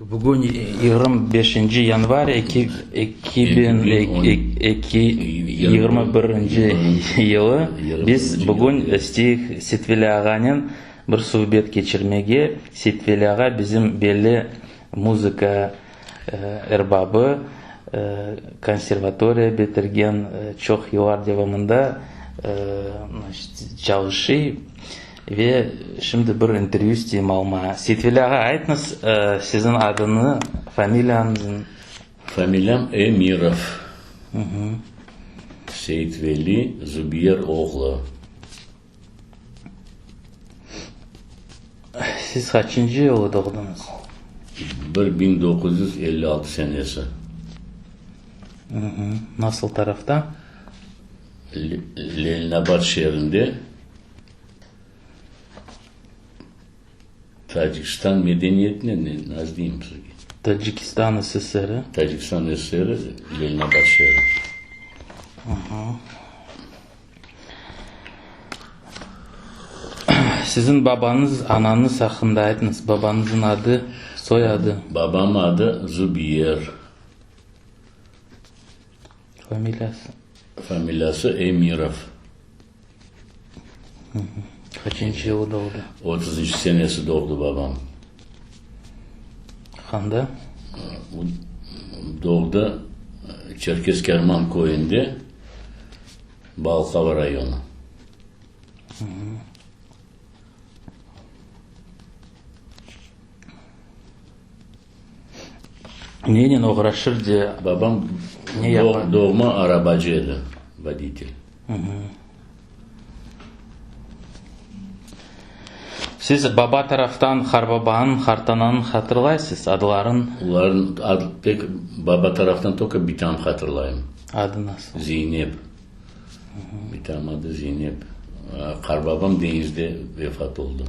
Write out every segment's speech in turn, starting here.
Bugün 25 yanvar 2021 yılı. Biz bugün Seytveli ağanen bir suhbet keçirmege. Seytveli ağa bizim belli muzıka erbabı, konservatoriya bitirgen, çoq yıllar devamında çalışıy. Ve şimdi bir intervyü isteyim almağa. Seytveli ağa, aytıñız, siziñ adıñı, familiyañıznı. Familiyam Emirov. Seytveli Zubiyer oğlu. Siz qaçıncı yılı doğdıñız? 1956 senesi. Nasıl tarafta? Leninabad şeerinde. Tacikistan medeniyetine ne, nasıl deyim sizge? Tacikistan SSR. Tacikistan SSR, Leninabad şeeri. Siziñ babañız, anañız aqqında aytıñız. Babañıznıñ adı, soyadı? Babam adı Zubiyer. Familiyası? Familiyası Emirov. Qaçıncı yılı doğdı? Otuzıncı senesi doğdı babam. Qanda? Doğdı Çerkez Kerman köyünde, Balqava rayonı. Nenen oğraşır de? Babam doğma arabacı edi, voditel. Siz baba taraftan qarbabanıñ, qartananıñ hatırlaysız adların? Olarnıñ ad, pek baba taraftan toka bitam hatırlayım. Adı nasıl? Zeynep. Bitam adı Zeynep. Qarbabam deñizde vefat oldı.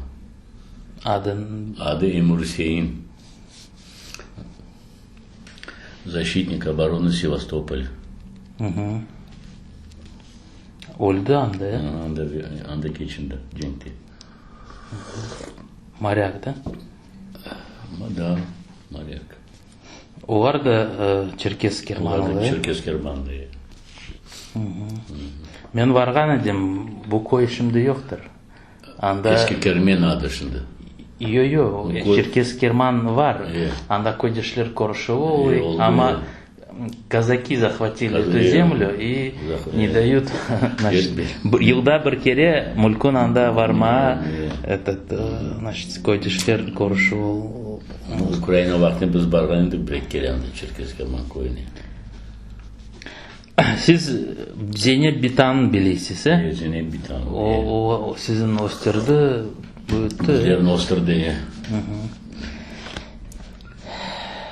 Adı? Adı Emir-Üsein. Zaşçitnik oboronı Sevastopol. Öldi anda, ya? Anda, anda keçindi, cenkte. Morâk, da? Da, morâk. Olar da Çerkez Kermanlı, Olar da Çerkez Kermanlı. Men varğan edim, bu köy şimdi yoqtır. Anda Eski Kermen adı şimdi. Yo, yo, Çerkez Kerman var. Anda köydeşler körüşüvi oluy, amma kazaki zahvatili etu zemlü i ne dayut, znaçit, yılda bir kere mülkün anda varmağa, etot, znaçit, köydeşler körüşüvi Ukraina vaqtında biz barğan edik bir eki kere anda Çerkez Kerman köyüne. Siz Zeynep bitanı bileysiz, e? E, Zeynep bitanı. O, o siziñ östürdi, büyütti. Bizlerni östürdi, e.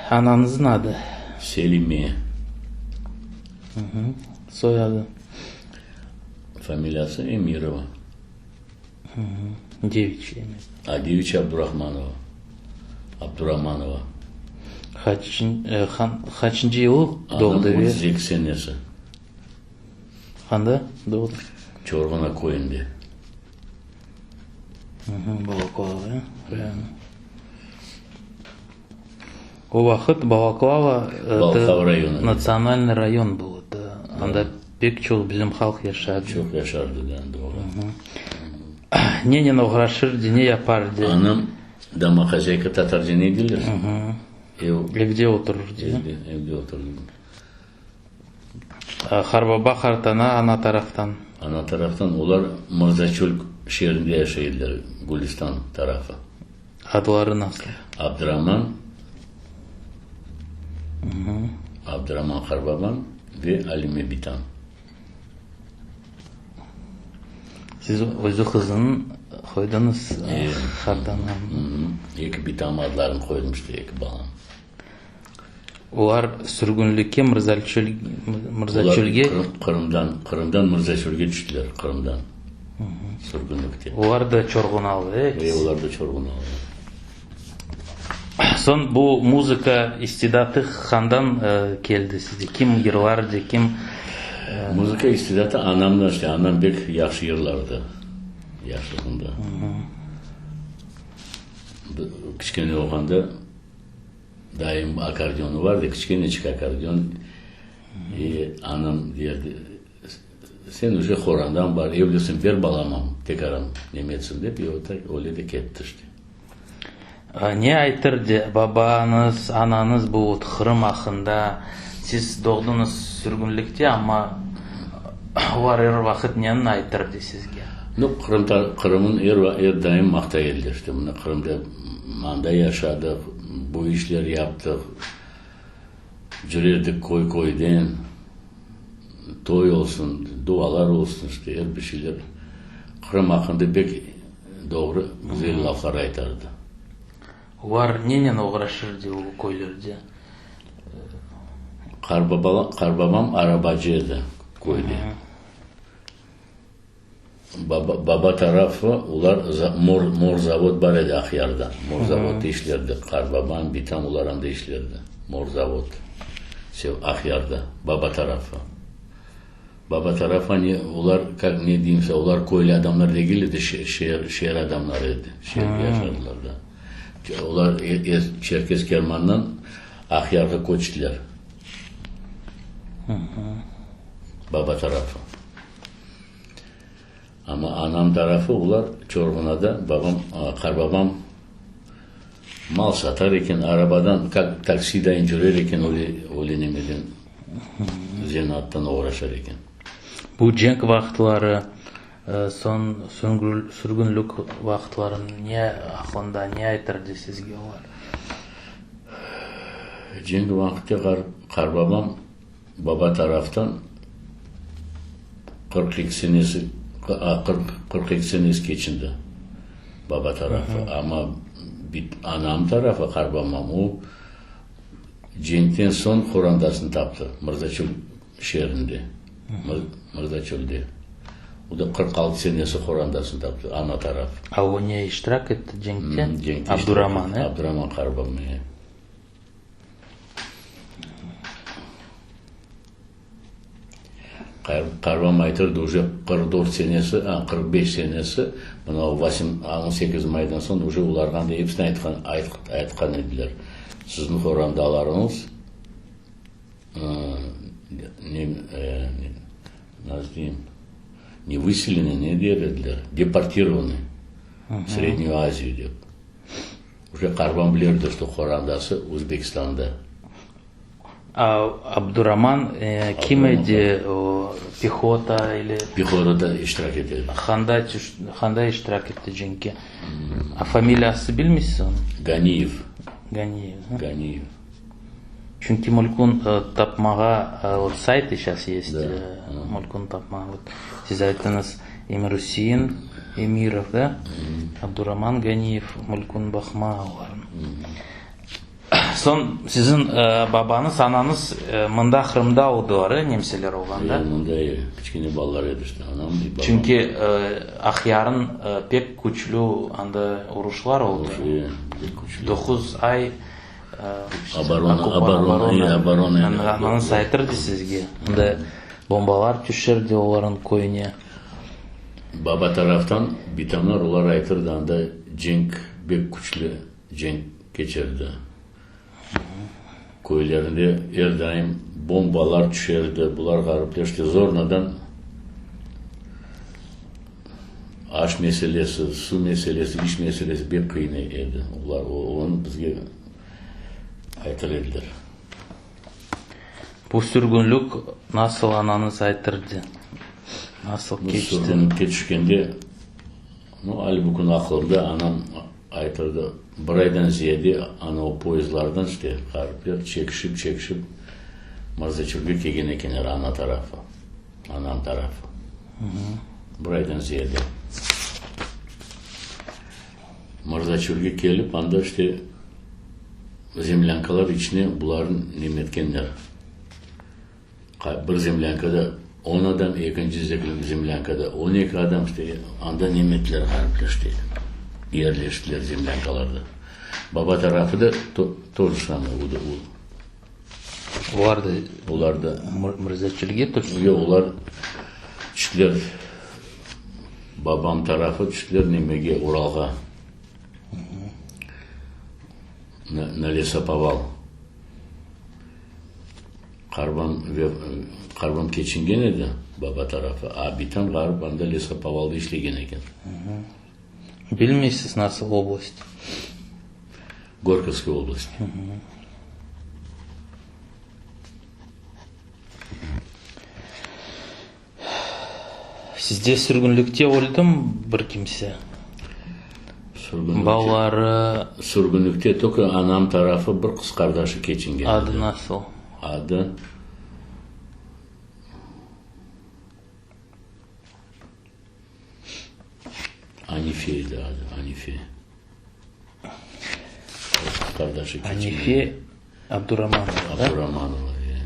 Anañıznıñ adı? Selime. Soyadı? Familiyası Emirova. Deviçye mi? A, Deviçye Abdurahmanova. Abduramanova. Qaçıncı yılı doğdı? Anam 32 senesi. Qanda doğdı? Çorğuna köyünde. Balaklava, rayonı. O vaqıt Balaklava Balqava rayonı. natsionalnıy rayon boldı. Anda pek çoq bizim halq yaşadı. Çoq yaşardı, da, doğru. Nenen oğraşırdı, ne yapardı? Anam domohozâyka, tatarca ne deyler? Ev. Evde oturırdı. Evde, evde oturırdı. Qarbaba, qartana ana taraftan. Ana taraftan olar Mırzaçöl şeerinde yaşay ediler, Gülistan tarafı. Adları nasıl? Abduraman, Abduraman qarbabam ve Alime bitam. Siz özü qızınıñ qoydıñız qartana. Eki bitam adlarını qoydım işte, eki balam. Olar sürgünlikke Mırzaçölge. Olar Qırımdan, Qırımdan Mırzaçölge tüştiler, Qırımdan sürgünlikte. Olar da Çorğunalı, e? E, olar da Çorğunalı. Soñ bu muzıka istidatı qandan keldi sizde? Kim yırlardı, kim? Muzıka istidatı anamdan işte, anam pek yahşı yırlardı yaşlığında. Kiçkene olğanda. Dayım akkordeonı var edi, kiçkeneçik akkordeon. E, anam derdi, sen uje qorandañ bar, evlisiñ, ber balama tekaran neme etsin dep, e, o tak öyle de ketti işte. Ne aytırdı babañız, anañız bu Qırım aqqında? Siz doğdıñız sürgünlikte, amma olar er vaqıt neni aytırdı sizge? Nu, Qırım, Qırımnı er, er daim maqtay ediler işte. Mına Qırımda manda yaşadıq, bu işler yaptıq, cürerdik köy-köyden, toy olsun, dualar olsun, işte, er bir şeyler. Qırım aqqında pek doğru, güzel laflar aytardı. Olar nenen oğraşırdı o köylerde? Qarbaba, qarbabam arabacı edi köyde. Baba, baba tarafı, olar mor, morzavod bar edi Aqyarda. Morzavodda işlerdi. Qarbabam, bitam olar anda işlerdi. Morzavod. Aqyarda, baba tarafı. Baba tarafı, hani, olar, kak, ne deyim, olar köylü adamlar degil edi, şeer, şeer adamları edi. Şeerde yaşadılar da. Olar Çerkez Kermandan Aqyarğa köçtiler. Baba tarafı. Amma anam tarafı, olar Çorğunada, babam, qarbabam mal satar eken, arabadan, kak taksida cürer eken, öyle, öyle nemeden, zenaattan oğraşar eken. Bu cenk vaqıtları, soñ sürgünlik vaqıtları ne aqqında ne aytırdı sizge olar? Cenk vaqıtte qarbabam baba taraftan 42 senesi, 42 senesi keçindi baba tarafı. Amma anam tarafı, qarbamam, o cenkten soñ qorandasını taptı Mırzaçöl şeerinde, Mırzaçölde. O da 46 senesi qorandasını taptı, ana taraf. A o ne iştirak etti cenkte? Cenkte Abduraman, e? Abduraman qarbam, e. Qarbam aytırdı, uje 44 senesi, a, 45 senesi, mına o 18 maydan soñ uje olarğa anda episini aytqan, aytqan ediler. Siziñ qorandalarıñız ne, nasıl deyim, ne vıseleni, ne der ediler, deportirovаны в Среднюю Азию dep. Uje qarbam bilerdi, что qorandası Özbekistanda. A Abduraman kim edi, o pehota ili? Pehotada iştirak ete. Qanda, qanda iştirak etti cenkke? A familiyası bilmeysiz onıñ? Ganiyev. Ganiyev, ha? Ganiyev. Çünki mülkün tapmağa, vot sayt seyças est, mülkün tapmağa. Vot siz ayttıñız Emir-Üsein Emirov, da? Abduraman Ganiyev, mülkün baqma olarnıñ. Soñ siziñ babañız, anañız mında Qırımda oldılar, e, nemseler olğanda? E, mında, e, kiçkene balalar edi işte, anam, babam. Çünki Aqyarnıñ pek küçlü anda uruşlar oldı. Uruş, e, pek küçlü. Doquz ay Oborona, oborona, oborona. Anañız aytırdı sizge, anda bombalar tüşerdi olarnıñ köyüne. Baba taraftan bitamlar, olar aytırdı, anda cenk pek küçlü cenk keçerdi. Köylerinde er daim bombalar tüşerdi, bular ğaripler işte zornadan aş meselesi, suv meselesi, iş meselesi pek qıyın edi. Olar onı bizge aytır ediler. Bu sürgünlik nasıl anañız aytırdı? Nasıl keçti? Sürgünlikke tüşkende, nu, ali bu kün aqılımda, anam aytırdı, bir aydan ziyade ana o poyezdlardan işte ğaripler çekişip, çekişip Mırzaçölge kelgen ekenler, ana tarafı, anam tarafı. Bir aydan ziyade. Mırzaçölge kelip, anda işte zemlânkalar içine bularnı nemetkenler. Bir zemlânkada on adam, ekinci zemlânkada 12 adam, işte anda nemetler ğaripler işte yerleştiler zemlânkalarda. Baba tarafı da to же самое. Olar da Olar da Mırzaçölge tüşti? Yoq, olar tüştiler, babam tarafı tüştiler nemege, Uralğa, na, na lesopoval. Qarbam ve qarbam keçingen edi, baba tarafı, a bitam ğarip anda lesopovalda işlegen eken. Bilmeysiz nasıl oblast? Gorkovskaya oblast. Sizde sürgünlikte öldimi bir kimse? Sürgünlikte, Balaları. Sürgünlikte toko anam tarafı bir qız qardaşı keçingen edi. Adı nasıl? Adı. Anife edi adı, Anife. Qız qardaşı keçingen. Anife Abduramanova, da? Abduramanova, e.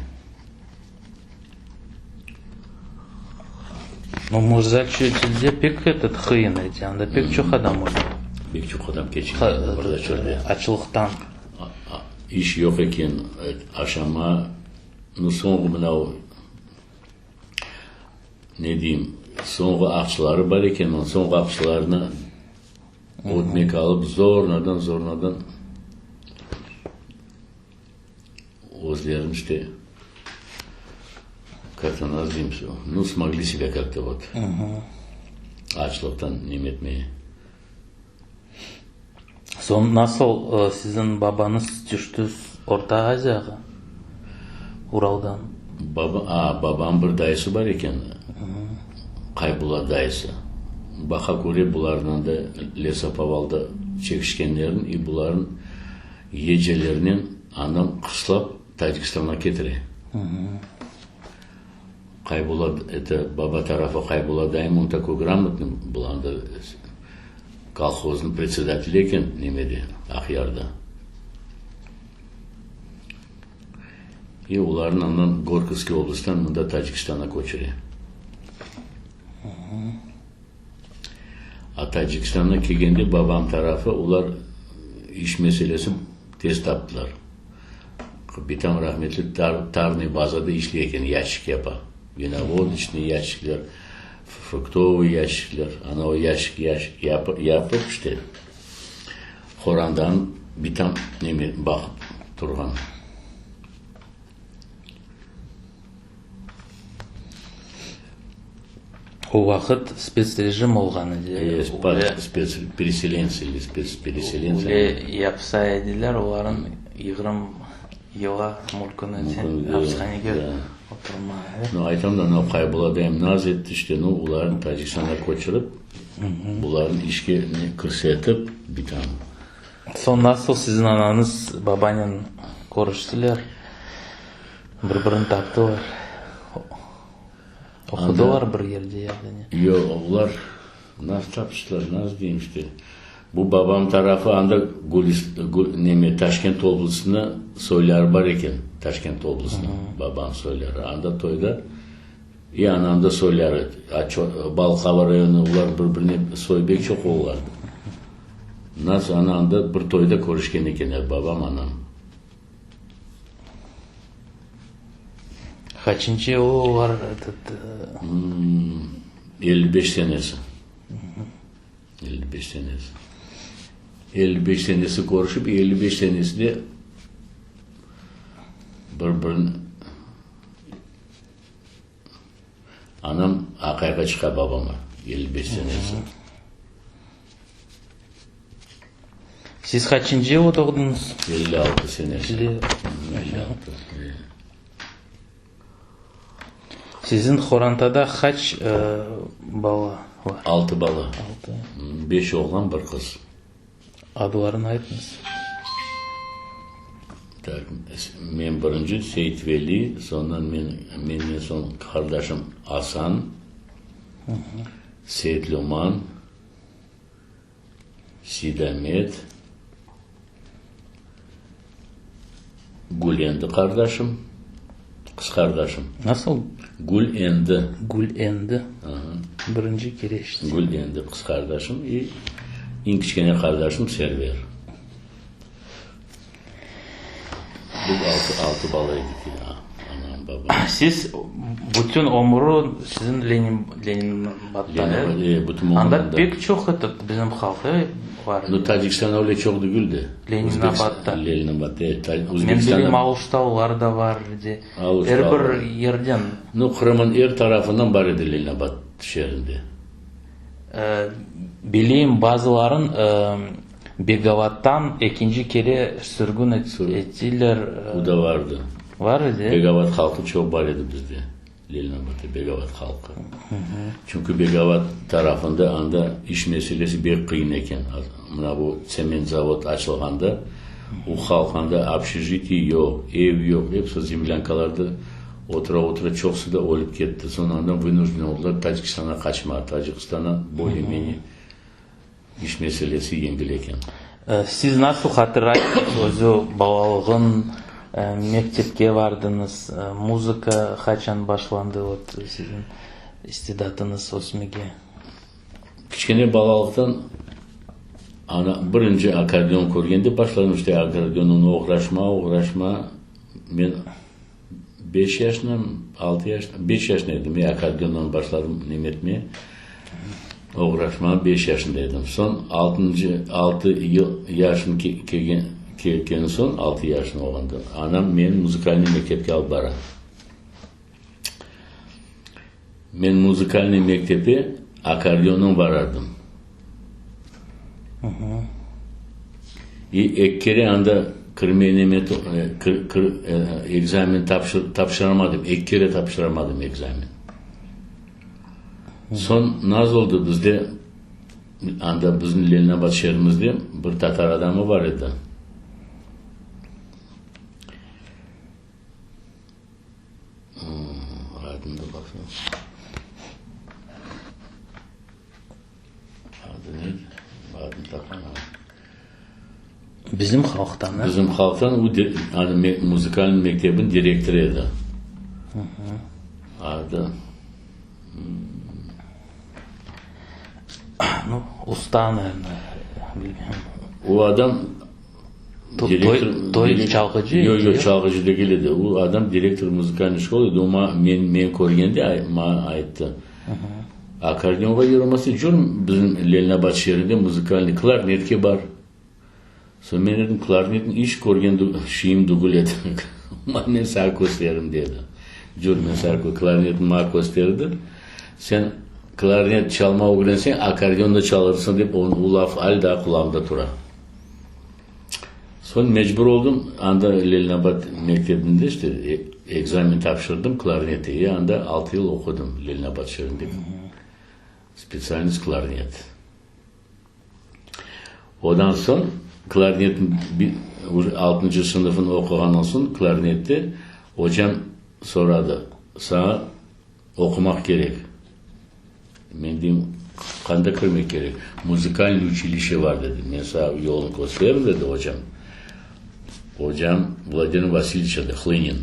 No, Mırzaçölde pek etot qıyın edi, anda pek çoq adam öldi. Pek çoq adam keçingen Mırzaçölde. Açlıqtan. İş yoq eken, aşama, no, soñğı mına o, ne deyim, soñğı aqçaları bar eken, o soñğı aqçalarını ötmek alıp zornadan, zornadan özlerini işte, как-то nasıl deyim, nu, smogli себя как-то vot, açlıqtan neme etmeye. Soñ nasıl siziñ babañız tüşti Orta Aziyağa, Uraldan? Baba, a, babam bir dayısı bar eken, Qaybulla dayısı. Baqa köre bularnıñ da lesopovalda çekişkenlerin i bularnıñ gecelerinen anam qıslap Tacikistanğa ketire. Qaybulla, eto, baba tarafı Qaybulla dayım, on takoy gramotnıy byl, anda kolhoznıñ predsedateli eken nemede, Aqyarda. I olarnı andan Gorkovskiy oblasttan mında Tacikistanğa köçüre. A Tacikistanğa kelgende babam tarafı, olar iş meselesi tez taptılar. Bitam rahmetli tarnıy bazada işley eken, yaşik yapa. Vinovodoçnıy yaşikler, fruktovıy yaşikler. Ana o yaşik yapıp işte qorandanı bitam neme baqıp turğan. O vaqıt spetsrejim olğan edi. Spetspereselentsi ili spetspereselentsi. Öyle yapsa ediler, olarnıñ yigirmi yıla mülküni apishanege oturma. No, aytam da, no, Qaybulla dayım naz etti, işte, no, olarnı Tacikistanğa köçürip, bularnı işke kirsetip, bitam. Soñ nasıl siziñ anañız babanen körüştiler, bir-birini taptılar? Oqudılar bir yerde ya da ne? Yoq, olar nasıl tapıştılar, nasıl deyim işte. Bu babam tarafı anda neme, Taşkent oblastında soyları bar eken, Taşkent oblastında babam soyları. Anda toyda i anam da soyları, Balqaba rayonı, olar bir-birine soy bek çoq olardı. Nasıl ana anda bir toyda körüşken ekenler babam, anam. Qaçıncı yılı olar etot? 55 senesi. 55 senesi. 55 senesi körüşip, 55 senesi de bir-birini anam aqayğa çıqa babama 55 senesi. Siz qaçıncı yılı doğdıñız? 56 senesi. 56. Siziñ qorantada qaç bala bar? Altı bala. Altı. Beş oğlan, bir qız. Adlarını aytıñız. Tak, men birinci, Seytveli, soñdan men, menden soñ qardaşım Asan, Seytlüman, Seydamet, Gülendi qardaşım, qız qardaşım. Nasıl? Gülendi. Gülendi. Birinci kere eşitem. Gülendi qız qardaşım i eñ kiçkene qardaşım Server. Biz altı, altı bala edik, anam, babam. Siz. Bütün ömrü siziñ Lenin, Leninabadda, e? Bütün ömrüm Anda pek çoq etet bizim halq, e, bar Nu, Tacikistanda öyle çoq degil de. Leninabadda. Leninabadda, e, Men bileyim, Aluştalılar da bar edi. Er bir yerden. Nu, Qırımıñ er tarafından bar edi Leninabad şeerinde. Bileyim, bazıların Begavattan ekinci kere sürgün ettiler. O da vardı. Var edi? Begavat halqı çoq bar edi bizde, Leninabadda Begavat halqı. Çünki Begavat tarafında anda iş meselesi bek qıyın eken. Mına bu tsement zavod açılğanda, o halq anda obşejitiye yoq, ev yoq, episi zemlânkalarda otura-otura çoqusı da ölip ketti. Soñ andan vınujden oldılar Tacikistanğa qaçmağa. Tacikistandan bolее-menее İş meselesi yengil eken. Siz nasıl hatırlaysıñız özü balalığın, mektepke bardıñız, muzıka qaçan başlandı, vot, siziñ istidatıñız ösmege? Kiçkene balalıqtan ana birinci akkordeon körgende başladım işte akkordeonnen oğraşma, oğraşma. Men beş yaşında, altı yaşında, beş yaşında edim, men akkordeonnen başladım neme etmeye. Oğraşmağa beş yaşında edim. Soñ altıncı, altı yıl yaşım kelgen, kelgen soñ, altı yaşım olğanda, anam meni muzıkalnıy mektepke alıp bara. Men muzıkalnıy mektepe akkordeonnen barardım. İ eki kere anda kirmey neme, ekzamen tapşıramadım, eki kere tapşıramadım ekzamen. Soñ naz oldı, bizde, anda bizim Leninabad şeerimizde bir tatar adamı bar edi. Adını da baqayım. Adı ne edi? Adını tapamadım. Bizim halqtan, a? Bizim halqtan, o anı muzıkalnıy mektebiniñ direktorı edi. Adı. Nu, usta, navernoye, bilmeyim. O adam direktor. Toy çalğıcı? Yoq, yoq, çalğıcı degil edi. O adam direktor muzıkalnıy şkola edi. O maña, men, men körgende maña ayttı. Akkordeonğa yürümese cür, bizim Leninabad şeerinde muzıkalnıy klarnetke bar. Soñ men dedim, klarnetni iç körgen şeyim degil edi. Men saña kösterim, dedi. Cür, men saña klarnetni maña kösterdi. Sen klarnet çalma ögrenseñ, akkordeon da çalırsıñ, dep, o laf al daa qulağımda tura. Soñ mecbur oldım, anda Leninabad mektebinde işte ekzamen tapşırdım klarnetke, i anda altı yıl oqudım Leninabad şeerinde spetsialnost klarnet. Odan soñ klarnet altıncı sınıfını oquğandan soñ klarnette ocam soradı, Saña oqumaq kerek. Men deyim, Qanda kirmek kerek? Muzıkalnıy uçilişe bar, dedi. Men saña yolun kösteririm, dedi ocam. Ocam Vladimir Vasilyeviç edi, Hlınin.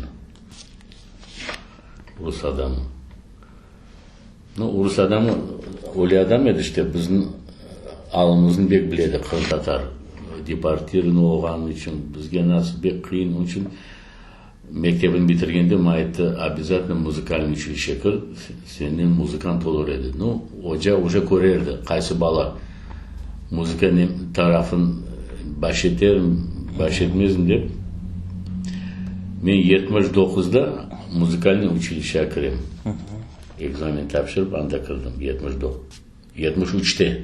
Rus adamı. Nu, rus adamı, öyle adam edi işte, bizim alımıznı bek bile edi, qırımtatar deportirованный olğanı içün, bizge nasıl bek qıyın, onıñ içün mektebini bitirgende maña ayttı, obязательно muzıkalnıy uçilişe kir, senden muzıkant olur edi. Nu, oca uje köre edi, qaysı bala muzıka tarafın baş etermi, baş etmezmi dep. Men 79-da muzıkalnıy uçilişege kirem. Ekzamen tapşırıp anda kirdim, 73-te.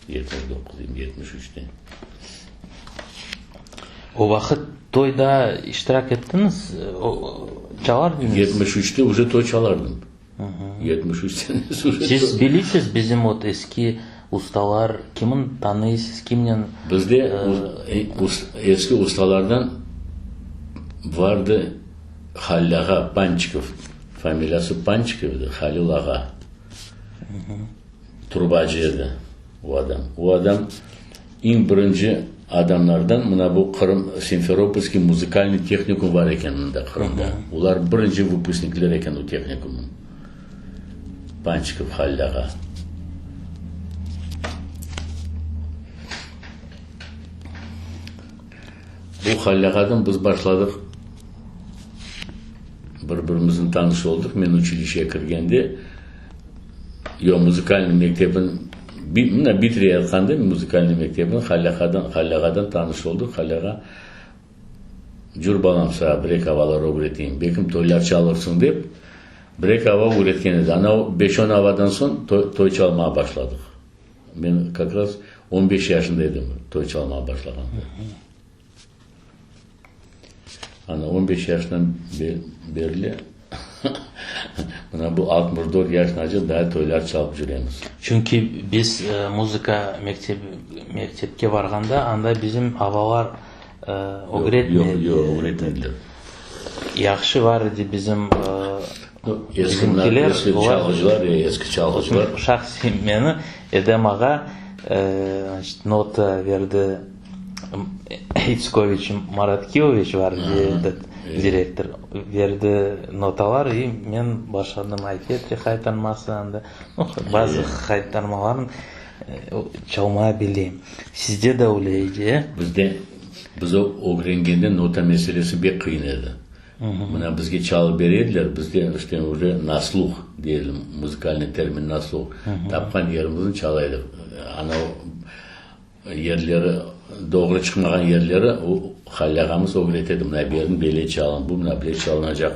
79 deyim, 73-te. O vaqıt toyda iştirak ettiñiz, çalardıñız? 73-te uje toy çalardım. 73 senesi uje. Siz bilisiz bizim ot eski ustalar kimin tanıysız, kimnen? Bizde eski ustalardan vardı Halil ağa Pançikov, familiyası Pançikov edi, Halil ağa. Trubacı edi o adam. O adam eñ birinci adamlardan mına bu Qırım, Simferopolskiy muzıkalnıy tehnikum bar eken mında Qırımda. Olar birinci vıpusnikler eken o tehnikumnıñ. Pançikov Halil ağa. Bu Halil ağadan biz başladıq. Bir-birimizniñ tanış oldıq. Men uçilişşege kirgende, yoq, muzıkalnıy mektebin, mına, bitireyatqanda muzıkalnıy mektebin Halil ağadan tanış oldıq. Halil ağa, Cür, balam, saña bir-eki avalar ögreteyim, belkim toylar çalırsıñ, dep, bir-eki ava ögretken edi. Ana o beş-on avadan soñ toy çalmağa başladıq. Men kak raz on beş yaşında edim toy çalmağa başlağanda. Ana on beş yaşından berli mına bu 64 yaşınace daa toylar çalıp cüremiz. Çünki biz muzıka mektepke varğanda, anda bizim avalar ögretmedi. Yoq, yoq, ögretmediler. Yahşı var edi bizim bizimkiler. Eski çalğıcılar, eski çalğıcılar. Şahsen meni Edem ağa nota berdi. İtskoviç Marat Kiloviç var edi, direktor, berdi notalar, i men başladım Ay Petri haytarması anda, nu, bazı haytarmalarnı çalmağa bilem. Sizde de öyle edi, e? Bizde, biz ögrengende nota meselesi pek qıyın edi. Mına bizge çalıp bere ediler, bizde işte uje na sluh, deyelim, muzıkalnıy termin na sluh, tapqan yerimizni çala edik. Anau Yerleri, doğru çıqmağan yerleri o Halil ağamız ögrete edi, mına bu yerni böyle çalın, bu mına böyle çalınacaq,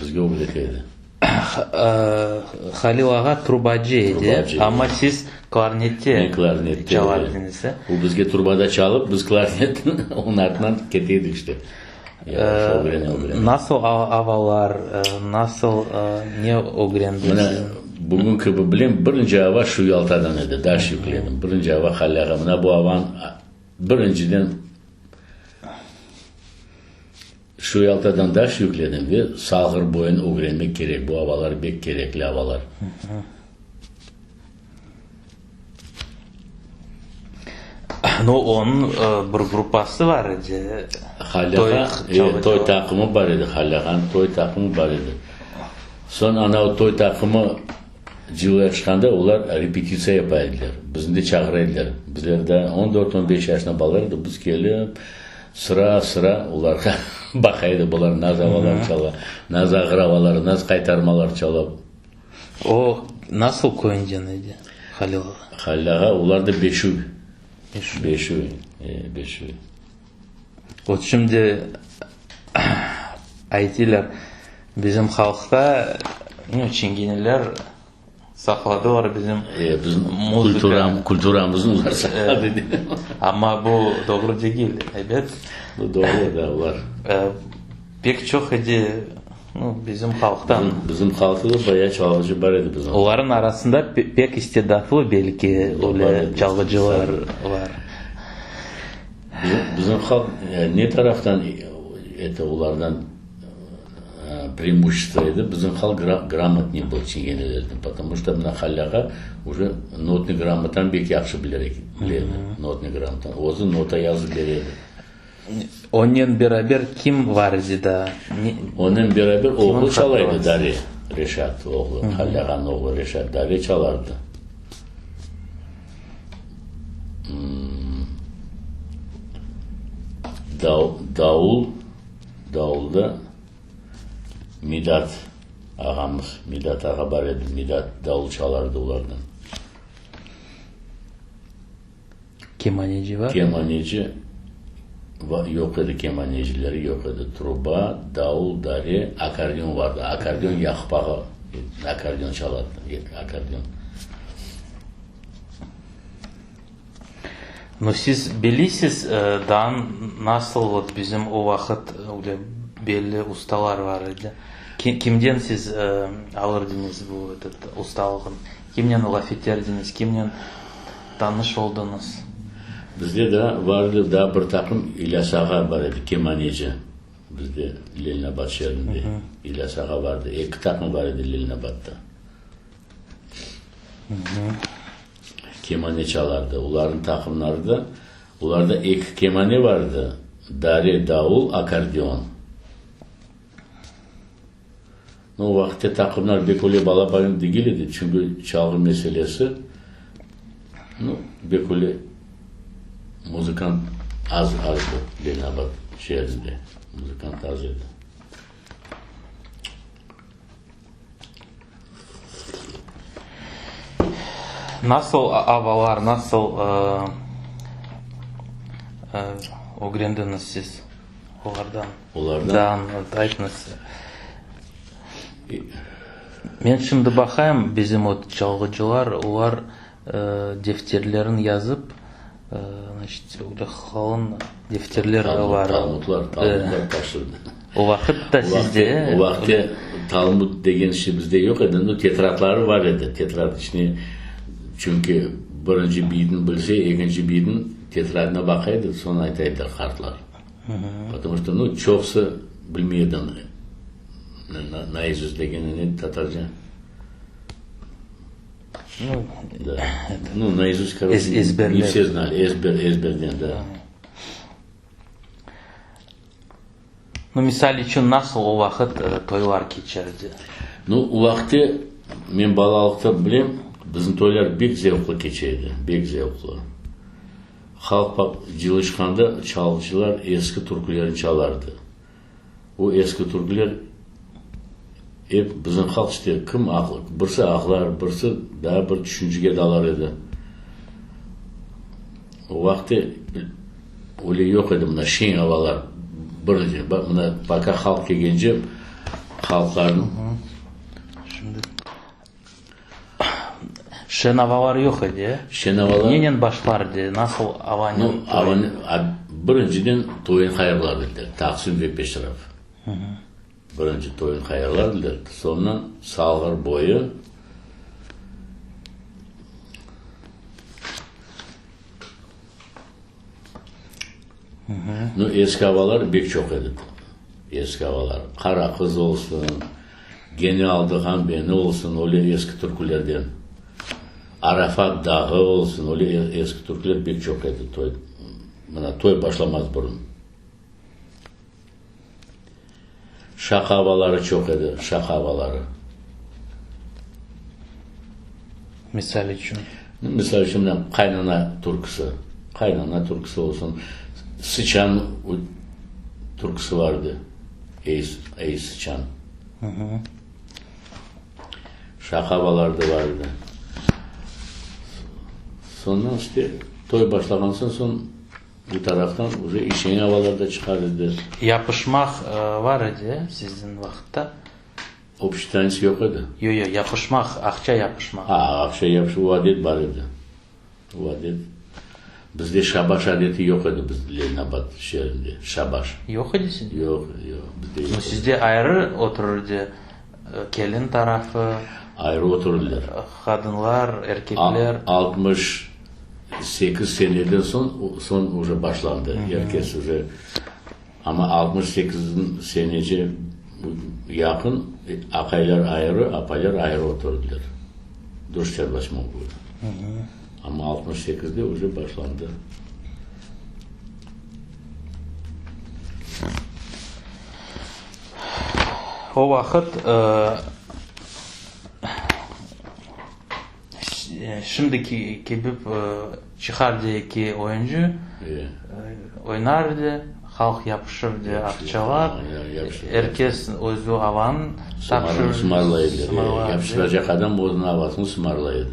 bizge ögrete edi. Halil ağa trubacı edi, amma siz klarnette çala ediñiz, e? O bizge trubada çalıp, biz klarnet onıñ artınan kete edik işte. Nasıl avalar, nasıl, ne ögrendiñiz? Mına, bugün kibi bilem, birinci ava şu Yaltadan edi, daş yükledim. Birinci ava Halil ağa, mına bu avanı birinciden şu Yaltadan daş yükledim ve Salğır boyunı ögrenmek kerek, bu avalar bek kerekli avalar. No, onıñ bir gruppası bar edi. Halil ağa, toy taqımı bar edi, Halil ağanıñ toy taqımı bar edi. Soñ ana o toy taqımı cıylaşqanda olar repetitsiya yapa ediler. Bizni de çağıra ediler. Bizler daa on dört, on beş yaşında balalar edik, biz kelip, sıra-sıra olarğa baqa edik, bular naz avalar çala, naz ağır avalar, naz qaytarmalar çala. O nasıl köyünden edi, Halil ağa? Halil ağa, olar da Beşüy. Beşüy, e, Beşüy. Vot şimdi aytılar, bizim halqta, nu, çingeneler saqladılar bizim E, bizim muzıka. Kulturamıznı olar saqladı. Amma bu doğru degil, ebet. Bu doğru da, olar. Pek çoq edi, nu, bizim halqtan. Bizim halqta da bayağı çalğıcı bar edi bizim. Olarnıñ arasında pek istidatlı belki öyle çalğıcılar bar. Bizim halq ne taraftan eto olardan preimuşestvo edi, bizim halq gramotnıy был çingenelerden, потому что mına Halil ağa uje notnıy gramotanı bek yahşı bilir eken, bile edi notnıy gramotanı, özü nota yazıp bere edi. Onen beraber kim var edi daa? Onen beraber oğlu çala edi, Dare, Reşat oğlu, Halil ağanıñ oğlu Reşat, Dare çalardı. Davul, davulda Midat ağamız, Midat ağa bar edi, Midat davul çalardı olardan. Kemaneci bar? Kemaneci yoq edi, kemanecileri yoq edi. Truba, davul, dare, akkordeon vardı. Akkordeon Yaqub ağa akkordeon çaladı, akkordeon. No, siz bilisiz, daa nasıl vot bizim o vaqıt öyle belli ustalar bar edi? Kimden siz alırdıñız bu etot ustalığın? Kimnen laf eterdiñiz, kimnen tanış oldıñız? Bizde daa bar edi, daa bir taqım İlyas ağa bar edi, kemaneci, bizde Leninabad şeerinde İlyas ağa bar edi, eki taqım bar edi Leninabadda. Kemane çalardı, olarnıñ taqımları da, olarda eki kemane bar edi, dare, davul, akkordeon. No, o vaqıtte taqımlar bek öyle balaban degil edi, çünki çalğı meselesi, nu, bek öyle muzıkant az azdı Leninabad şeerinde, muzıkant az edi. Nasıl avalar, nasıl ögrendiñiz siz olardan? Olardan? Aytıñız. Men şimdi baqayım, bizim o çalğıcılar, olar defterlerin yazıp, значит, öyle qalın defterler bar. Talmudlar, talmudlar taşırdı. O vaqıt da sizde. O vaqıtte talmud degen şey bizde yoq edi, no tetradları bar edi, tetrad içine, çünki birinci biytni bilse, ekinci biytni tetradına baqa edi, soñ ayta ediler qartlar. Потому что, nu, çoqusı bilmey edi naizust degeni ne tatarca? Nu, da. Nu, naizust, короче, ezberler. Ne все знали, ezber, ezberden, da. Nu, misal içün, nasıl o vaqıt toylar keçerdi? Nu, o vaqıtte, men balalıqta bilem, bizim toylar bek zevqlı keçe edi, bek zevqlı. Halq cıyılışqanda çalğıcılar eski türkülerni çalardı. O eski türküler ep bizim halq işte kim birisi ağlar, birisi daa bir tüşüncege dalar edi. O vaqıtte öyle yoq edi mına şeñ avalar. Birinci, mına poka halq kelgence halqlarnıñ. Şimdi Şen avalar yoq edi, e? Şen avalar. Nenen başlar edi, nasıl avanen Nu, avanı, birinciden toyun hayırlar ediler, taqsim ve peşraf. Birinci toyun hayırlar ediler, soñra Salğır boyu. Nu, eski avalar bek çoq edi. Eski avalar. Qara qız olsun, Gene aldığan beni olsun, öyle eski türkülerden. Arafat dağı olsun, öyle eski türküler bek çoq edi toy, mına toy başlamaz burun. Şaqa avaları çoq edi, şaqa avaları. Misal içün? Misal içün, mına qaynana türküsi, qaynana türküsi olsun, sıçan türküsi var edi, ey, ey sıçan. Şaqa avaları da var edi. Soñra işte toy başlağan soñ, soñ Bu taraftan uje işeñ avalar da çıqar edi. Yapışmaq var edi sizniñ vaqıtta? Общий tanец yoq edi. Yo, yo, yapışmaq, aqça yapışmaq. A, aqça yapışmaq, o adet bar edi. O adet. Bizde şabaş adeti yoq edi biz Leninabad şeerinde, şabaş. Yoq edi sizde? Yoq, yoq, bizde yoq edi. Sizde ayrı oturır edi kelin tarafı. Ayrı oturırlar. Qadınlar, erkekler. 68 seneden soñ, soñ uje başlandı, er kes uje, amma 68 senece yaqın aqaylar ayrı, apaylar ayrı oturdılar, dört восьмого года. Amma 68-de uje başlandı. O vaqıt Şimdiki kibi çıqar eki oyuncı, oynar edi, halq yapışır edi aqçalar, er kes özü avanı tapşırır. Sımarlay ediler. Yapıştıracaq adam özüniñ avasını sımarlay edi.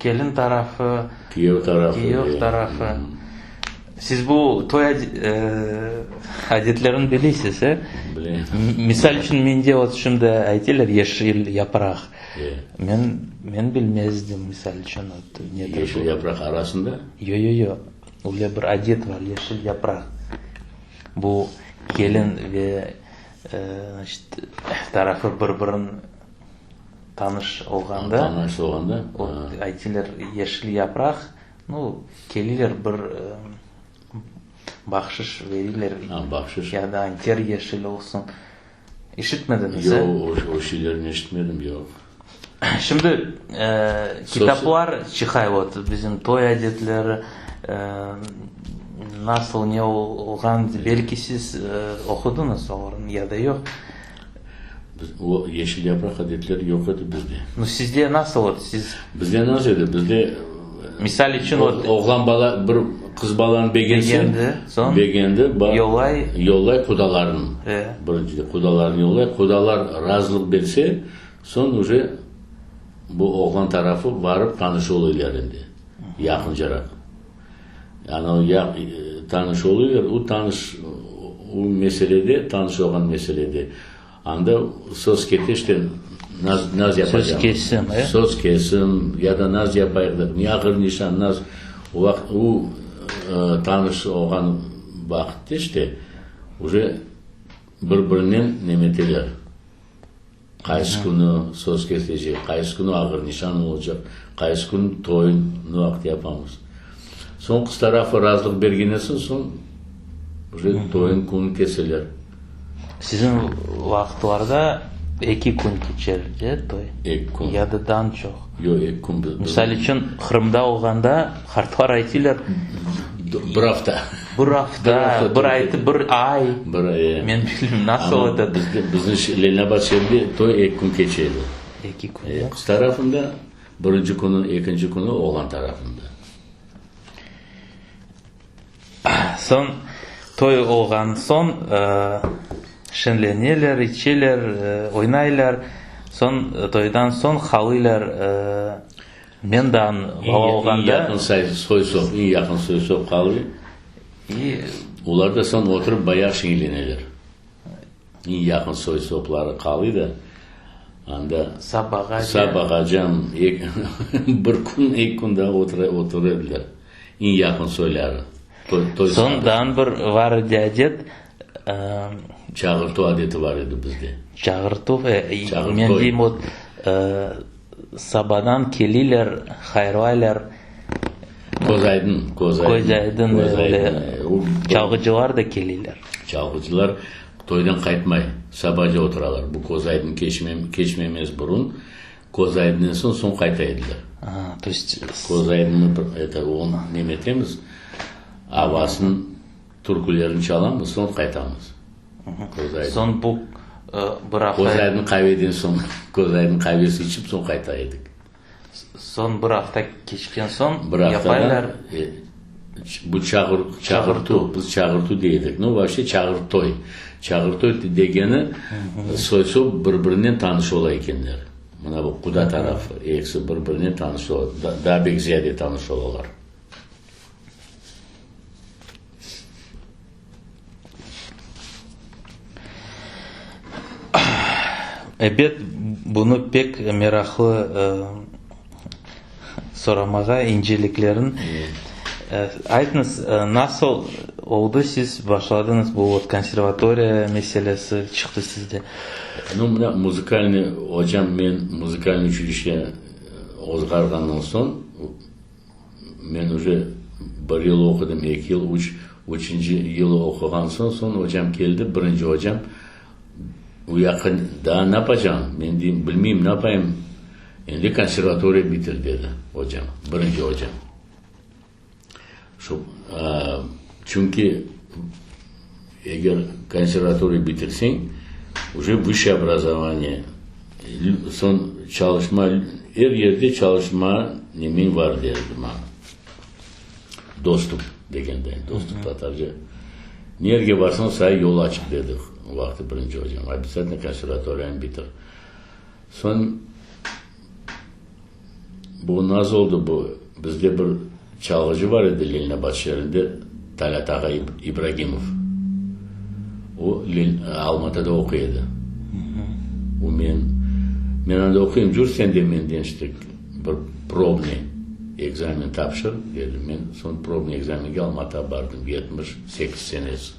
Kelin tarafı, Kiyev tarafı. Kiyev tarafı. Siz bu toy adetlerini bilesiz, e? Bilem. Misal içün, mende vot şimdi aytalar yeşil yapraq. Men, men bilmezdim, misal içün, ot, nedir bu. Yeşil yapraq arasında? Yo, yo, yo. Öyle bir adet bar, yeşil yapraq. Bu kelin ve, значит, tarafı bir-birin tanış olğanda. Tanış olğanda. Ot, aytalar, yeşil yapraq, nu, keliler bir bahşış veriler. A, bahşış. Ya da anter yeşil olsun. İşitmediñiz, e? Yoq, o şeylerni eşitmedim, yoq. Şimdi kitaplar çıqay, vot, bizim toy adetleri, nasıl, ne olğan, belki siz oqudıñız olarnı ya da yoq. Biz, o yeşil yapraq adetleri yoq edi bizde. Nu, sizde nasıl, vot, siz. Bizde nasıl edi? Bizde Misal içün, vot. Oğlan bala bir qız balanı begense, Begendi, soñ begendi, ba, yollay. Yollay qudalarını. E. Birincide qudalarını yollay, qudalar razılıq berse, soñ uje. bu oğlan tarafı barıp tanış oluylar endi, yaqıncaraq. Yani o ya tanış oluylar, o tanış, o meselede, tanış olğan meselede, anda söz kete işte, naz, naz yapacağımız. Söz kesim, e? Söz kesim, ya da naz yapayıq dep, ne ağır nişan, naz, o vaqıt, o tanış olğan vaqıtta işte, uje bir-birinen nemeteler. Qaysı künü söz kesilecek, qaysı künü ağır nişan olacaq, qaysı kün toy, ne vaqıt yapamız. Soñ qız tarafı razılıq bergenden soñ, soñ uje toyun künü keseler. Siziñ vaqıtlarda eki kün keçer, de, toy? Eki kün. Ya da daa çoq? Yoq, eki kün. Misal içün, Qırımda olğanda qartlar aytıylar. Bir afta. Bir afta, bir aytı, bir ay. Bir ay, e. Men bilmeyim, nasıl Amma bizde, bizim Leninabad şeerinde toy eki kün keçe edi. Eki kün, e. Qız tarafında birinci künü, ekinci künü oğlan tarafında. Soñ, toy olğan soñ, şeñleneler, içeler, oynaylar. Soñ, toydan soñ qalıylar. Men daa bala olğanda. Eñ yaqın soy-sop, eñ yaqın soy-sop qalıy. Olar da soñ oturıp bayağı şeñleneler. Eñ yaqın soy-sopları qalıy da, anda sabağacam bir kün, eki kün daa otura ediler. Eñ yaqın soyları. Soñ daa bir var edi adet. Çağırtuv adeti var edi bizde. Çağırtuv, men deyim, vot, Sabadan keliyler, hayırlaylar. Köz aydın, köz aydın. Köz aydın, öyle. Çalğıcılar da keliyler. Çalğıcılar toydan qaytmay, sabaca oturalar. Bu köz aydın keçmemez burun, köz aydınnen soñ, soñ qayta ediler. A, to est. Köz aydını, eto, onı neme etemiz, avasın, türkülerini çalamız, soñ qaytamız. Soñ bu bir afta. Köz aydın qaveden soñ, köz aydın qavesi içip soñ qayta edik. Soñ bir afta keçken soñ yapaylar. Bu çağır, çağırtuv, biz çağırtuv dey edik. No, vapşe çağırtoy. Çağırtoy degeni soy-sop bir-birinen tanış ola ekenler. Mına bu quda tarafı, ekisi bir-birinen tanış ola, daa bek ziyade tanış olalar. Ebet, bunı pek meraqlı soramağa, inceliklerin. Aytıñız, nasıl oldı siz başladıñız bu vot konservatoriya meselesi çıqtı sizde? Nu, mına muzıkalnıy ocam men muzıkalnıy uçilişe ozğarğandan soñ, Men uje bir yıl oqudım, eki yıl, üç, üçünci yılı oquğan soñ, soñ ocam keldi, birinci ocam, u yaqqa daa napacağım? Men deyim, bilmeyim, napayım, endi konservatoriya bitir, dedi ocam, birinci ocam. Şu, çünki eger konservatoriya bitirseñ, uje vısşe obrazovaniye, soñ çalışma, er yerde çalışma nemeñ var, derdi maña. Dostup degende, dostup tatarca. Nerge barsañ, saña yol açıq, dedi o vaqıt birinci ocam. Obязательно konservatoriyanı bitir. Soñ Bu naz oldı bu, bizde bir çalğıcı bar edi Leninabad şeerinde, Talât ağa İbragimov. O, Almatada oquy edi. O men, men anda oquyım, cür sen de menden işte bir probnıy ekzamen tapşır, dedi. Men soñ probnıy ekzamenge Almatağa bardım, 78 senesi.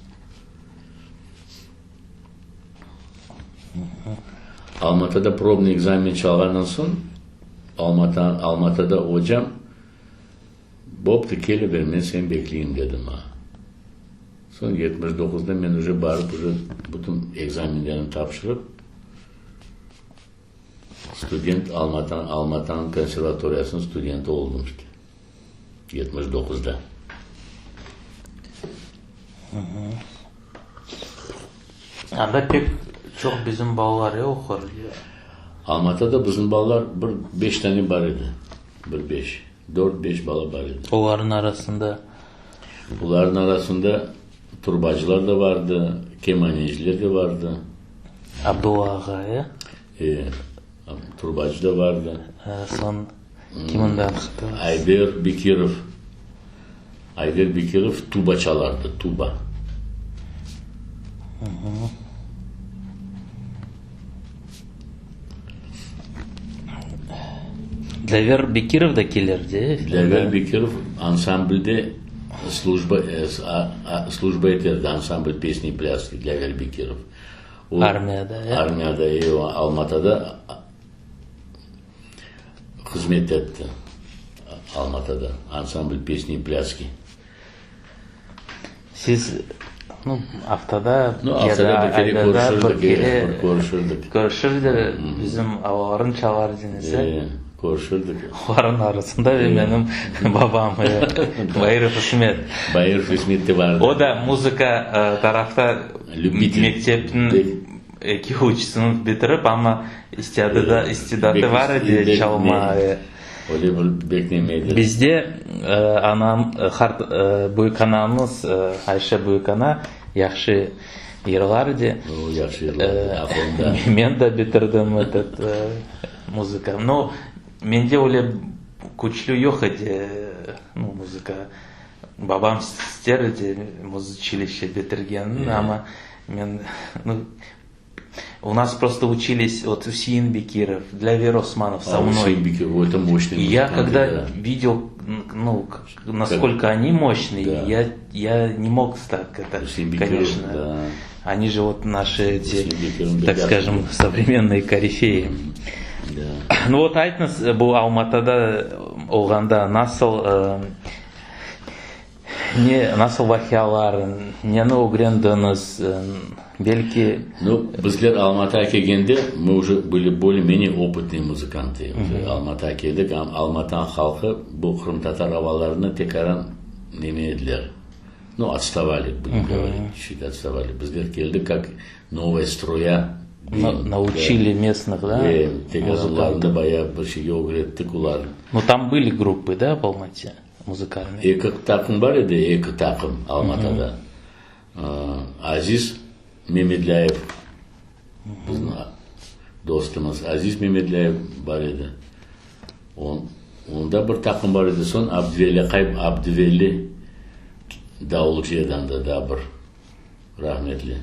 Almatada probnıy ekzamen çalğandan soñ, Almata, Almatada ocam, Boptı, kele ber, men seni bekleyim, dedi maña. Soñ 79-da men uje barıp, uje bütün ekzamenlerni tapşırıp, student, Almata, Almatanıñ konservatoriyasınıñ studenti oldım işte, 79-da. Anda pek çoq bizim balalar e oqur. Almatada bizim balalar bir beş tane bar edi. Bir beş, dört, beş bala bar edi. Olarnıñ arasında? Olarnıñ arasında turbacılar da vardı, kemaneciler de vardı. Abdulla ağa, e? E. Trubacı da vardı. Soñ kim anda hatırlaysız? Ayder Bekirov. Ayder Bekirov tuba çalardı, tuba. Dlâver Bekirov da kelirdi, e? Dlâver Bekirov ansamblde slujba, slujba eterdi, ansambl pesni i plâski, Dlâver Bekirov. O, Armiyada, e? Armiyada, e, o Almatada hızmet etti. Almatada, ansambl pesni i plâski. Siz, nu, aftada Nu, ya aftada da bir kere ayda da bir körüşirdik, e, kere bir körüşirdik. körüşirdi, bizim avalarnı çalar ediñiz, e? E, körüşirdik. Olarnıñ arasında ve menim babam, e, Bairov İsmet. Bairov İsmet de vardı. O da muzıka tarafta Lübitel. mektepniñ eki-üç sınıf bitirip, amma istiadı da, istidatı bar edi çalma. Öyle bir bek neme edi. Bizde anam, qart, büyükanamız, Ayşe büyükana yahşı yırlar edi. O, yahşı yırlar edi, aqılında. Men de bitirdim etot muzıka. No, mende öyle küçlü yoq edi, nu, muzıka. Babam ister edi muzuçilişçe bitirgenini, amma men, nu, u nas prosto uçilis vot Üsein Bekirov, Dlâver Osmanov so mnoy. Üsein Bekirov, o da moşnıy И я muzıkant когда edi. videl, nu, naskolko oni moşnıy, Да. ya ya ne mog tak eto, Üsein Bekirov, koneçno. da. Oni je vot naşı eti, Üsein Bekirovnı tak bek skajem, yahşı sovremennoye korifeyi. Da. Nu vot aytıñız, bu Almatada olğanda nasıl ne, nasıl vaqialar, neni ögrendiñiz, belki. Nu, bizler Almatağa kelgende, mı uje bıli bolее-menее opıtnıye muzıkantı. Uje Almatağa keldik, Almatanıñ halqı bu qırımtatar avalarını tekaran neme ediler, nu, otstavali, budem govorit, çut otstavali. Bizler keldik kak novaya struya. Nauçili mestnıh, da? E, tekaran olarnı da bayağı bir şeyge ögrettik olarnı. Nu, tam bıli gruppı, da, v Almate muzıkalnıye? Eki taqım bar edi, eki taqım Almatada. Aziz Memedlâyev, bizim dostumız Aziz Memedlâyev bar edi. Onda bir taqım bar edi. Soñ Abdiveli aqay, Abdiveli davulcı edi anda daa bir, rahmetli.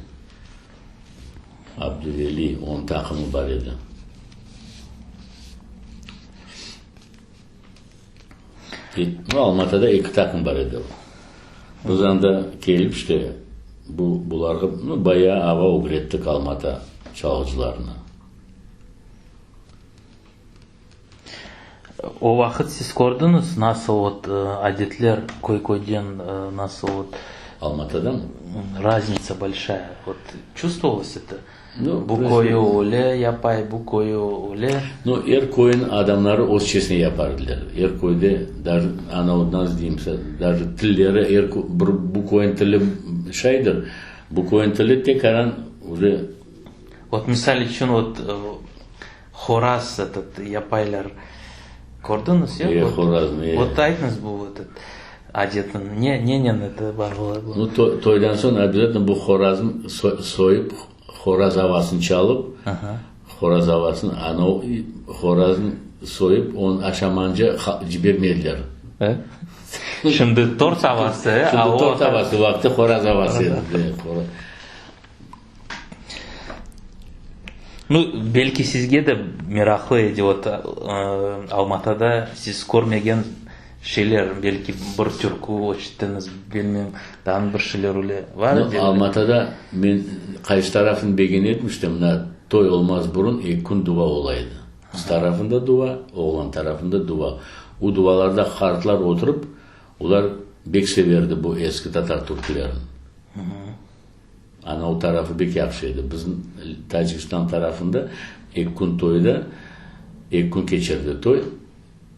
Abdiveli, onıñ taqımı bar edi. Almatada eki taqım bar edi. Biz anda kelip işte bu bularğa nu bayağı ava ögrettik Almata çalğıcılarına. O vaqıt siz kördiñiz nasıl vot adetler köy-köyden nasıl vot. Almatadamı? Razniца bolşaya. Vot çuvstvovalось eto? Bu köyü öyle yapay, bu köyü öyle. Nu, er köyniñ adamları özçesine yapar ediler. Er köyde daje, ana, nasıl deyim, daje tilleri, er bir bu köyniñ tili şaydır, bu köyniñ tili tekaran uje. Vot, misal içün, vot, horaz etot yapaylar, kördiñiz, yoq? E, horaznı, e. Vot, aytıñız bu etot adetni, ne, nenen eto bağlı bu? Nu, toydan soñ obязательно bu horaznı soyıp, horaz avasını çalıp, horaz avasını, ana horaznı soyıp, onı aşamanca cibermediler. E? Şimdi tort avası, e? Şimdi tort avası, o vaqıtta horaz avası edi. Nu, belki sizge de meraqlı edi, vot, Almatada siz körmegen şeyler, belki bir türkü eşittiñiz, bilmem, daa bir şeyler öyle bar edi. Nu, Almatada men qaysı tarafını begene edim, işte, mına, toy olmaz burun eki kün duva ola edi. Qız tarafında duva, oğlan tarafında duva. O duvalarda qartlar oturıp, olar bek severdi bu eski tatar türkülerini. Ana o tarafı bek yahşı edi. Bizim Tacikistan tarafında eki kün toyda, eki kün keçerdi toy.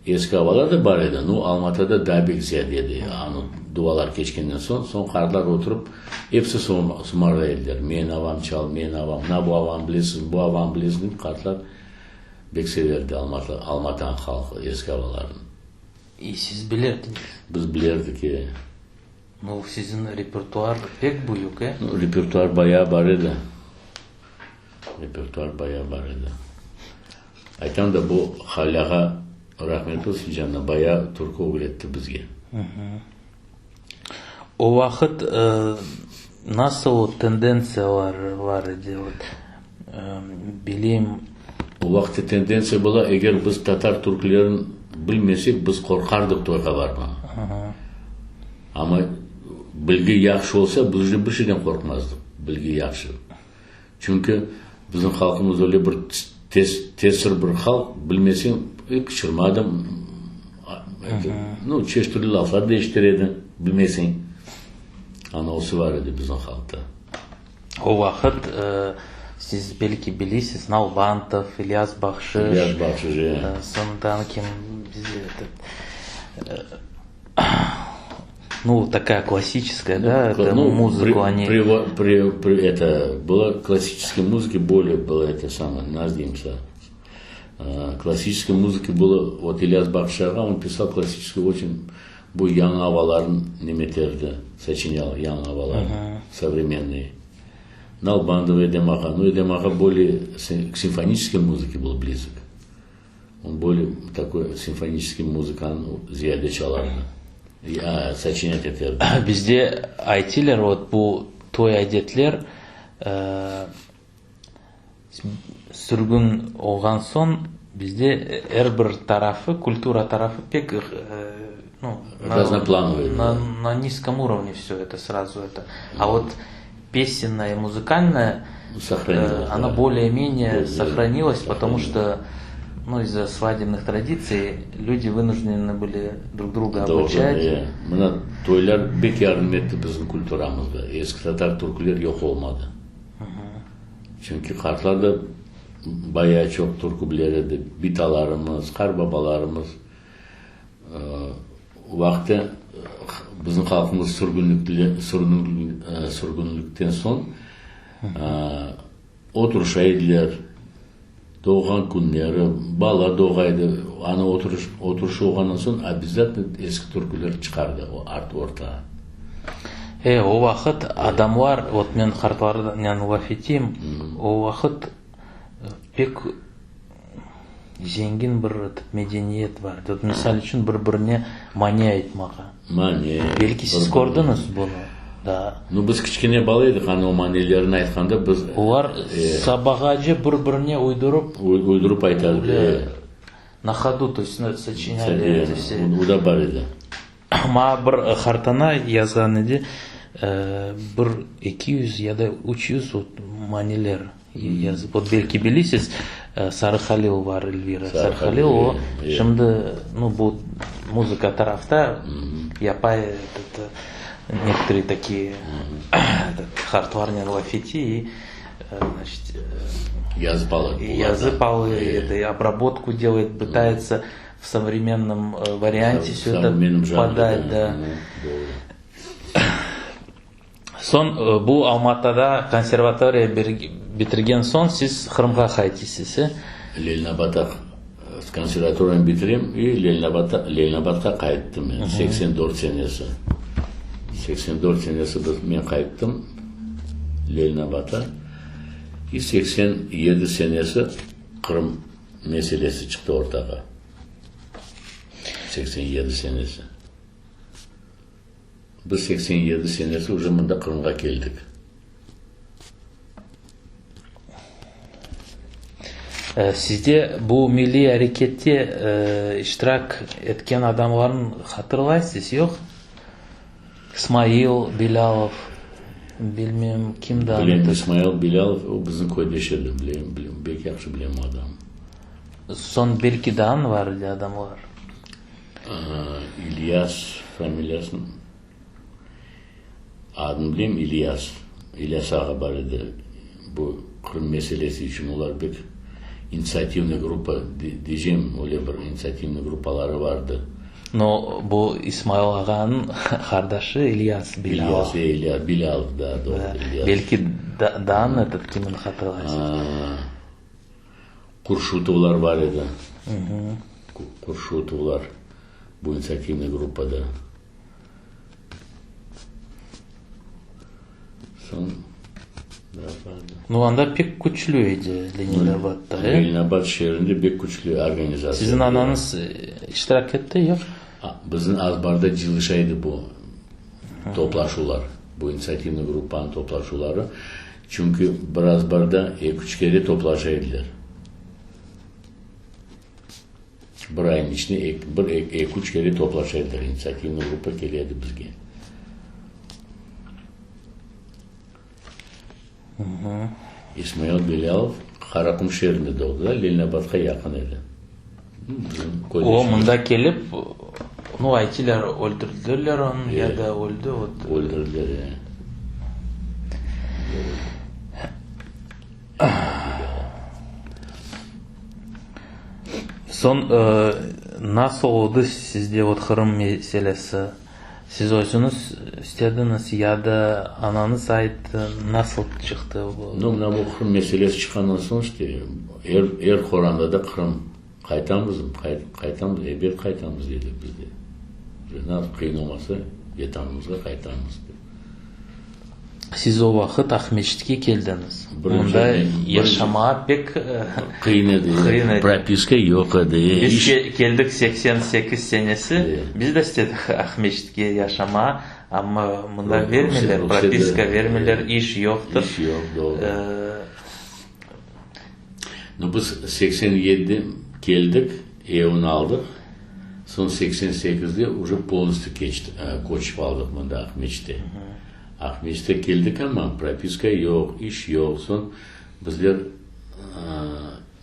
Eski avalar da bar edi, nu, Almatada daa bek ziyade edi. Anı duvalar keçkenden soñ, soñ qartlar oturıp, episi sımarlay ediler, Men avam çal, men avam, na bu avam bilesiñ, bu avam bilesiñ dep qartlar bek severdi Almata, Almatanıñ halqı eski avalarnı. İ siz bilerdiniz? Biz bilerdik, e. Nu, siziñ repertuar pek büyük, e? Nu, repertuar bayağı bar edi. Repertuar bayağı bar edi. Aytam da, bu Halil ağa, rahmet olsun canına, bayağı türkü ögretti bizge. O vaqıt nasıl tendentsiyalar bar edi, vot, bileyim. O vaqıtta tendentsiya bola, eger biz tatar türkülerin bilmesek, biz qorqardıq toyğa barmağa. Amma bilgi yahşı olsa, biz uje bir şeyden qorqmazdıq, bilgi yahşı. Çünki bizim halqımız öyle bir tez, tesir bir halq, bilmeseñ, qıçırma da, nu, çeşit türlü laflar da eşiter ediñ, bilmeseñ. Anausı bar edi bizim halqta. O vaqıt, siz belki bilisiz, Nalbantov, İlyas Bahşış, İlyas Bahşış, e. Soñdan kim, Nu, takaya klassическая, да, это Ну, музыку при, они... При, при, при, это, была классическая музыка, более была это самое, Наздимса. Классической музыки было, вот Ильяс Bahşış ağa, он писал классическую очень, bu yañı avaların nimeterdi, сочинял yañı avalar, современные. Nalbandov Edem ağa, ну, Edem ağa более к симфонической музыке был близок. Он более такой simfoniçeskiy muzıkanı ziyade çalardı, soçinât eterdi. Bizde aytiler, vot bu toy adetler sürgün olğan soñ bizde er bir tarafı, kultura tarafı pek, nu, Raznoplanovый, na, na nizkom urovne всё это сразу это. А вот песенная и музыкальная, Сохранилось, она да. более-менее Да, сохранилась, потому сохранилось. что, ну, из-за свадебных традиций люди вынуждены были друг друга Doğru, обучать. e. Mına toylar bek yardım etti bizim kulturamızğa. Eski tatar türküler yoq olmadı. Çünki qartlar da bayağı çoq türkü biler edi. Bitalarımız, qartbabalarımız. O vaqıtta bizim halqımız sürgünlikten soñ oturışa ediler, doğğan künleri, bala doğa edi, ana oturış olğandan soñ obязательno eski türküler çıqardı ortağa. E, o vaqıt adamlar, vot men qartlarnen laf eteyim, o vaqıt pek zengin bir medeniyet bar edi. Misal içün, bir-birine mane aytmağa. Mane. Belki siz kördiñiz bunı da. Nu, biz kiçkene bala edik, ana o manelerni aytqanda biz... Olar sabağace bir-birine uydurıp... Uydurıp aytardı. Na hodu, то есть, soçinyali eti vse. O da bar edi. Maña bir qartana yazğan edi, bir 200 ya da 300 maneler yazıp. Vot belki bilisiz, Sarıhalil bar, Elvira Sarıhalil, o şimdi, nu, bu muzıka tarafta yapay, этот, некоторые такие qartlarnen laf ete i, значит, Yazıp ala. Yazıp ala, это, обработку делает, пытается в современном варианте все это подать, да. Soñ bu Almatada konservatoriya bitirgen soñ siz Qırımğa qaytısız, e? Leninabadta konservatoriyanı bitirem i Leninabadqa qayttım men 84 senesi. 84 senesi biz men qayttım Leninabadta i 87 senesi Qırım meselesi çıqtı ortağa. 87 senesi. Biz 87 senesi uje mında Qırımğa keldik. Sizde bu milliy arekette iştirak etken adamlarnı hatırlaysız, yoq? İsmail Bilâlov, bilmem kim daa. Bilem, İsmail Bilâlov, o bizim köydeş edi, bilem, bilem, bek yahşı bilem o adamnı. Soñ belki daa bar edi adamlar. İlyas familiyasını, adını bilem, İlyas, İlyas ağa bar edi, bu Qırım meselesi içün olar bek initsiativnıy gruppa, deycem, öyle bir initsiativnıy gruppaları vardı. No, bu İsmail ağanıñ qardaşı İlyas Bilâlov. İlyas, e, İlyas Bilâlov, da, doğru, İlyas. Belki daa этот kimni hatırlaysız? Qurşutovlar bar edi. Qurşutovlar bu initsiativnıy gruppada. Soñ. Daa fazla. Nu, anda pek küçlü edi Leninabadda, e? Leninabad şeerinde pek küçlü organizatsiya. Siziñ anañız iştirak etti, yoq? Bizim azbarda cıyılışa edi bu toplaşuvlar, bu intsiativnıy gruppanıñ toplaşuvları. Çünki bir azbarda eki-üç kere toplaşa ediler. Bir aynıñ içinde bir, eki-üç kere toplaşa ediler, intsiativnıy gruppa kele edi bizge. İsmail Belâlov Qaraqum şeerinde doğdı, Leninabadqa yaqın edi. O, mında kelip, nu, aytılar, öldürdiler onı ya da öldi, vot. Öldürdiler, e. Soñ, nasıl oldı sizde, vot, Qırım meselesi? Siz özüñiz istediñiz ya da anañız ayttı, nasıl çıqtı bu? Nu, mına bu Qırım meselesi çıqqandan soñ, işte, er, er qorandada Qırım, qaytamızmı, qaytamız, ebet qaytamız dedik biz de. Nasıl qıyın olmasa, Vetanımızğa qaytamız dep. Siz o vaqıt Aqmescitke keldiñiz. Mında yaşamağa pek qıyın edi. Propiska yoq edi. Biz keldik 88 senesi, biz de istedik Aqmescitke yaşamağa, amma mında vermeyler, propiska vermeyler, iş yoqtır. İş yoq, doğru. Nu, biz 87-de keldik, evni aldıq, soñ 88-de uje polnostyu keçtik, köçip aldıq mında Aqmescitte. Aqmescitte keldik amma propiska yoq, iş yoq, soñ bizler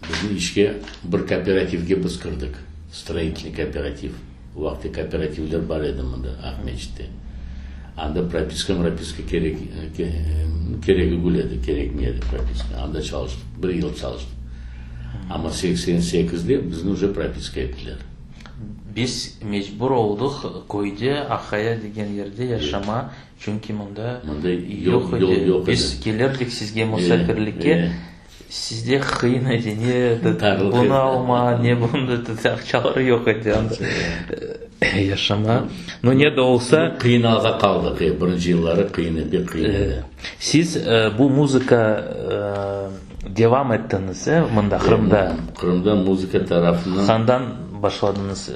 bizni işke bir kooperativge biz kirdik, stroitelnıy kooperativ, o vaqıtte kooperativler bar edi mında Aqmescitte. Anda propiska mropiska kerek, keregi gül edi, kerekmey edi propiska. Anda çalıştıq, bir yıl çalıştıq. Amma 88-de bizni uje propiska ettiler. Biz mecbur oldıq köyde, Aqaya degen yerde yaşama, çünki mında yoq edi. Biz kelirdik sizge musafirlikke, Sizde qıyın edi, ne bunı alma, ne bunı, aqçaları yoq edi anda yaşama. Nu, ne de olsa. Qıyın alğa qaldıq, e, birinci yılları qıyın edi, pek qıyın edi. Siz bu muzıka devam ettiñiz, e, mında, Qırımda? Qırımda muzıka tarafından. Qandan başladıñız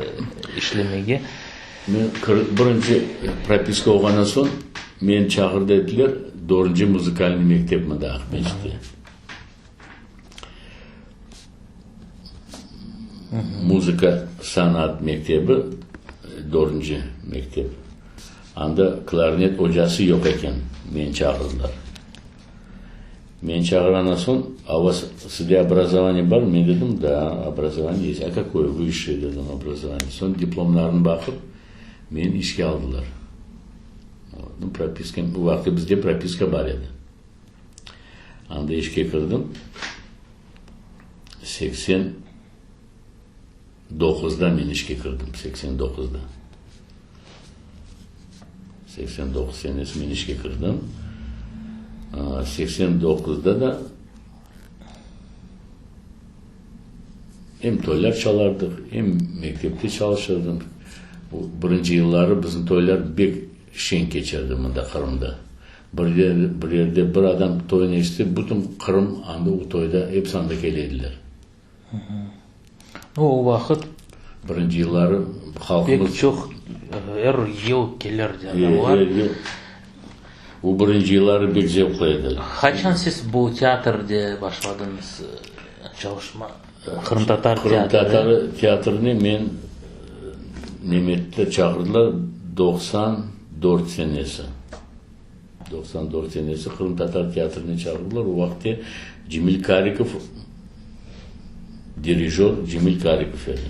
işlemege? Men birinci propiska olğandan soñ, meni çağırdı ediler dördünci muzıkalnıy mektep mında Aqmescitte. Muzıka sanat mektebi, dördünci mektep. Anda klarnet ocası yoq eken, meni çağırdılar. Meni çağırğandan soñ, A u vas sizde obrazovaniye barmı? Men dedim, Da, obrazovaniye est. A kakoye vısşşeye dedim obrazovaniye. Soñ diplomlarını baqıp, meni işke aldılar. Propiska, o vaqıt bizde propiska bar edi. Anda işke kirdim. 89-da men işke kirdim, 89-da. 89 senesi men işke kirdim. 89-da da em toylar çalardıq, em mektepte çalışırdım. Bu birinci yılları bizim toylar bek şeñ keçerdi mında, Qırımda. Bir yer, bir yerde bir adam toyunı eşitse, bütün Qırım anda o toyda, episi anda kele ediler. O vaqıt birinci yılları halqımız pek çoq er yıl kelirdi adamlar. Er yıl. O birinci yılları pek zevqlı edi. Qaçan siz bu teatrde başladıñız çalışma, qırımtatar teatri? Qırımtatar teatrine men Nemet'te çağırdılar 94 senesi. 94 senesi qırımtatar teatrine çağırdılar. O vaqıtte Cemil Karikov dirijör Cemil Karikov edi.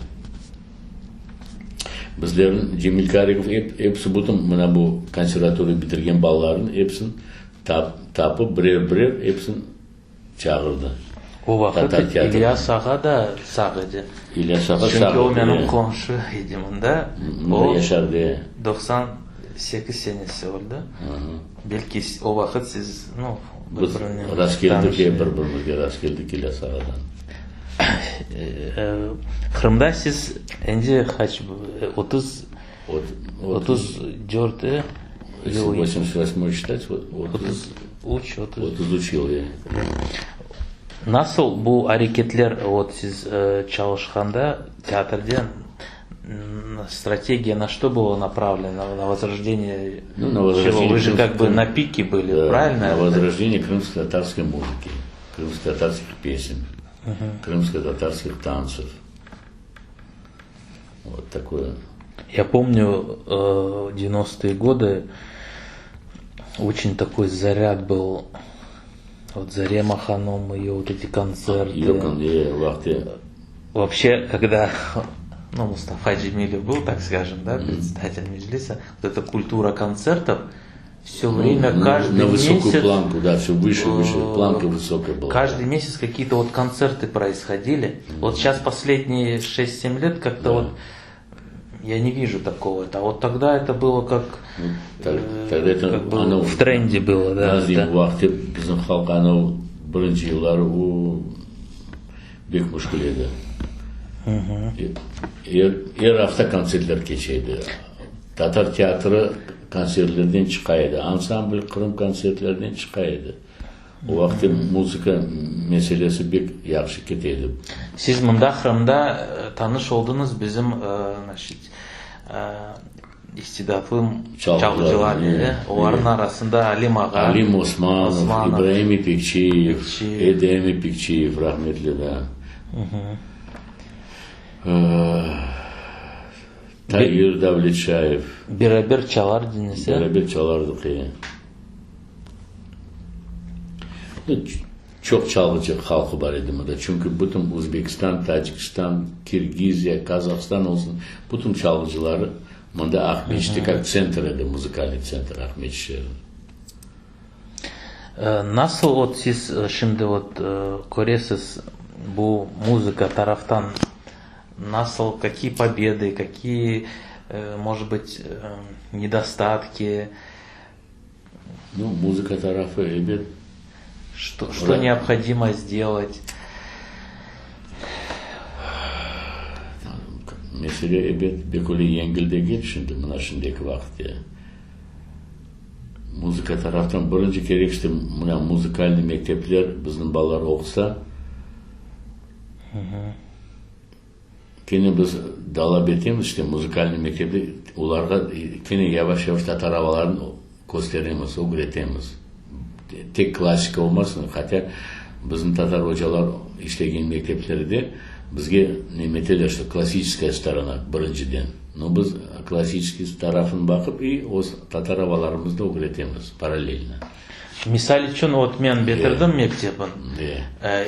Bizlerniñ Cemil Karikov ep, episi bütün mına bu konservatoriya bitirgen balalarnıñ episini tap, tapıp birer-birer episini çağırdı. O vaqıt İlyas ağa da sağ edi. İlyas ağa sağ Çünki edi. o menim qomşu edi mında. Mında yaşardı, e. 98 senesi öldi. Belki o vaqıt siz, nu, Biz rast keldik, e, bir-birimizge rast keldik İlyas ağadan. Qırımda siz endi qaç, 30, 34 yıl. 88 считать, 30. 33, 33 yıl, e. Nasıl bu areketler, vot siz çalışqanda teatrde strategiya na что было направлена? На возрождение Ну, на возрождение чего? Вы же как бы на пике были, Да, правильно? На возрождение крымско-татарской музыки, крымско-татарских песен, крымско-татарских танцев. Вот такое. Я помню, 90-е годы очень такой заряд был. Вот Зарема Ханум, ее вот эти концерты. Ее vaqtı. Вообще, когда ну, Мустафа Джемилев был, так скажем, да, председатель Меджлиса, вот эта культура концертов, все время, Ну, каждый на высокую месяц, планку, да, все выше, выше, э, планка высокая была. каждый месяц какие-то вот концерты происходили. Вот сейчас последние 6-7 лет как-то Да. вот я не вижу такого. А вот тогда это было как, Ну, так- э, тогда это как бы оно- в тренде было, да. Nazim да. vaqtı bizim halq anav birinci yılları o pek müşkül edi. Er, er afta kontsertler keçe edi. Tatar teatri kontsertlerden çıqa edi. Ansambl Qırım kontsertlerden çıqa edi. O vaqıt muzıka meselesi pek yahşı kete edi. Siz mında Qırımda e, tanış oldıñız bizim e, значит, e, istidatlı Çalğıcılar, çalğıcılar evet, Olarnıñ evet. arasında Alim ağa. Alim Osmanov, Osmanov. İbrahim İpekçiyev, İpekçiyev. Edem İpekçiyev rahmetli da. Ee, Tayir Davletşayev. Beraber çalardıñız. Beraber çalardıq. e. Çoq çalğıcı halqı bar edi mında. Çünki bütün Özbekistan, Tacikistan, Kirgiziya, Qazahstan olsun, bütün çalğıcıları mında Aqmescitte как центр edi, музыкальный центр Aqmescit şeeri. E, Nasıl vot siz e, şimdi vot e, köresiz bu muzıka taraftan nasıl, какие победы, какие, э, может быть, э, недостатки, Ну, muzıka tarafı ebet что, что Да. необходимо сделать? Mesele ebet pek öyle yengil degil şimdi mına şimdiki vaqıtte. Muzıka taraftan birinci kerek işte mına музыкальный mektepler bizim balalar oqusa kene biz talap etemiz işte музыкальный mektepte olarğa kene yavaş yavaş tatar avalarını kösteremiz, ögretemiz. Tek klassika olmasın, хотя bizim tatar ocalar işlegen mekteplerde bizge nemeteler, что классическая сторона birinciden. Но biz klassический tarafını baqıp и öz tatar avalarımıznı ögretemiz parallельно. Misal içün vot men bitirdim mektebin. De. E,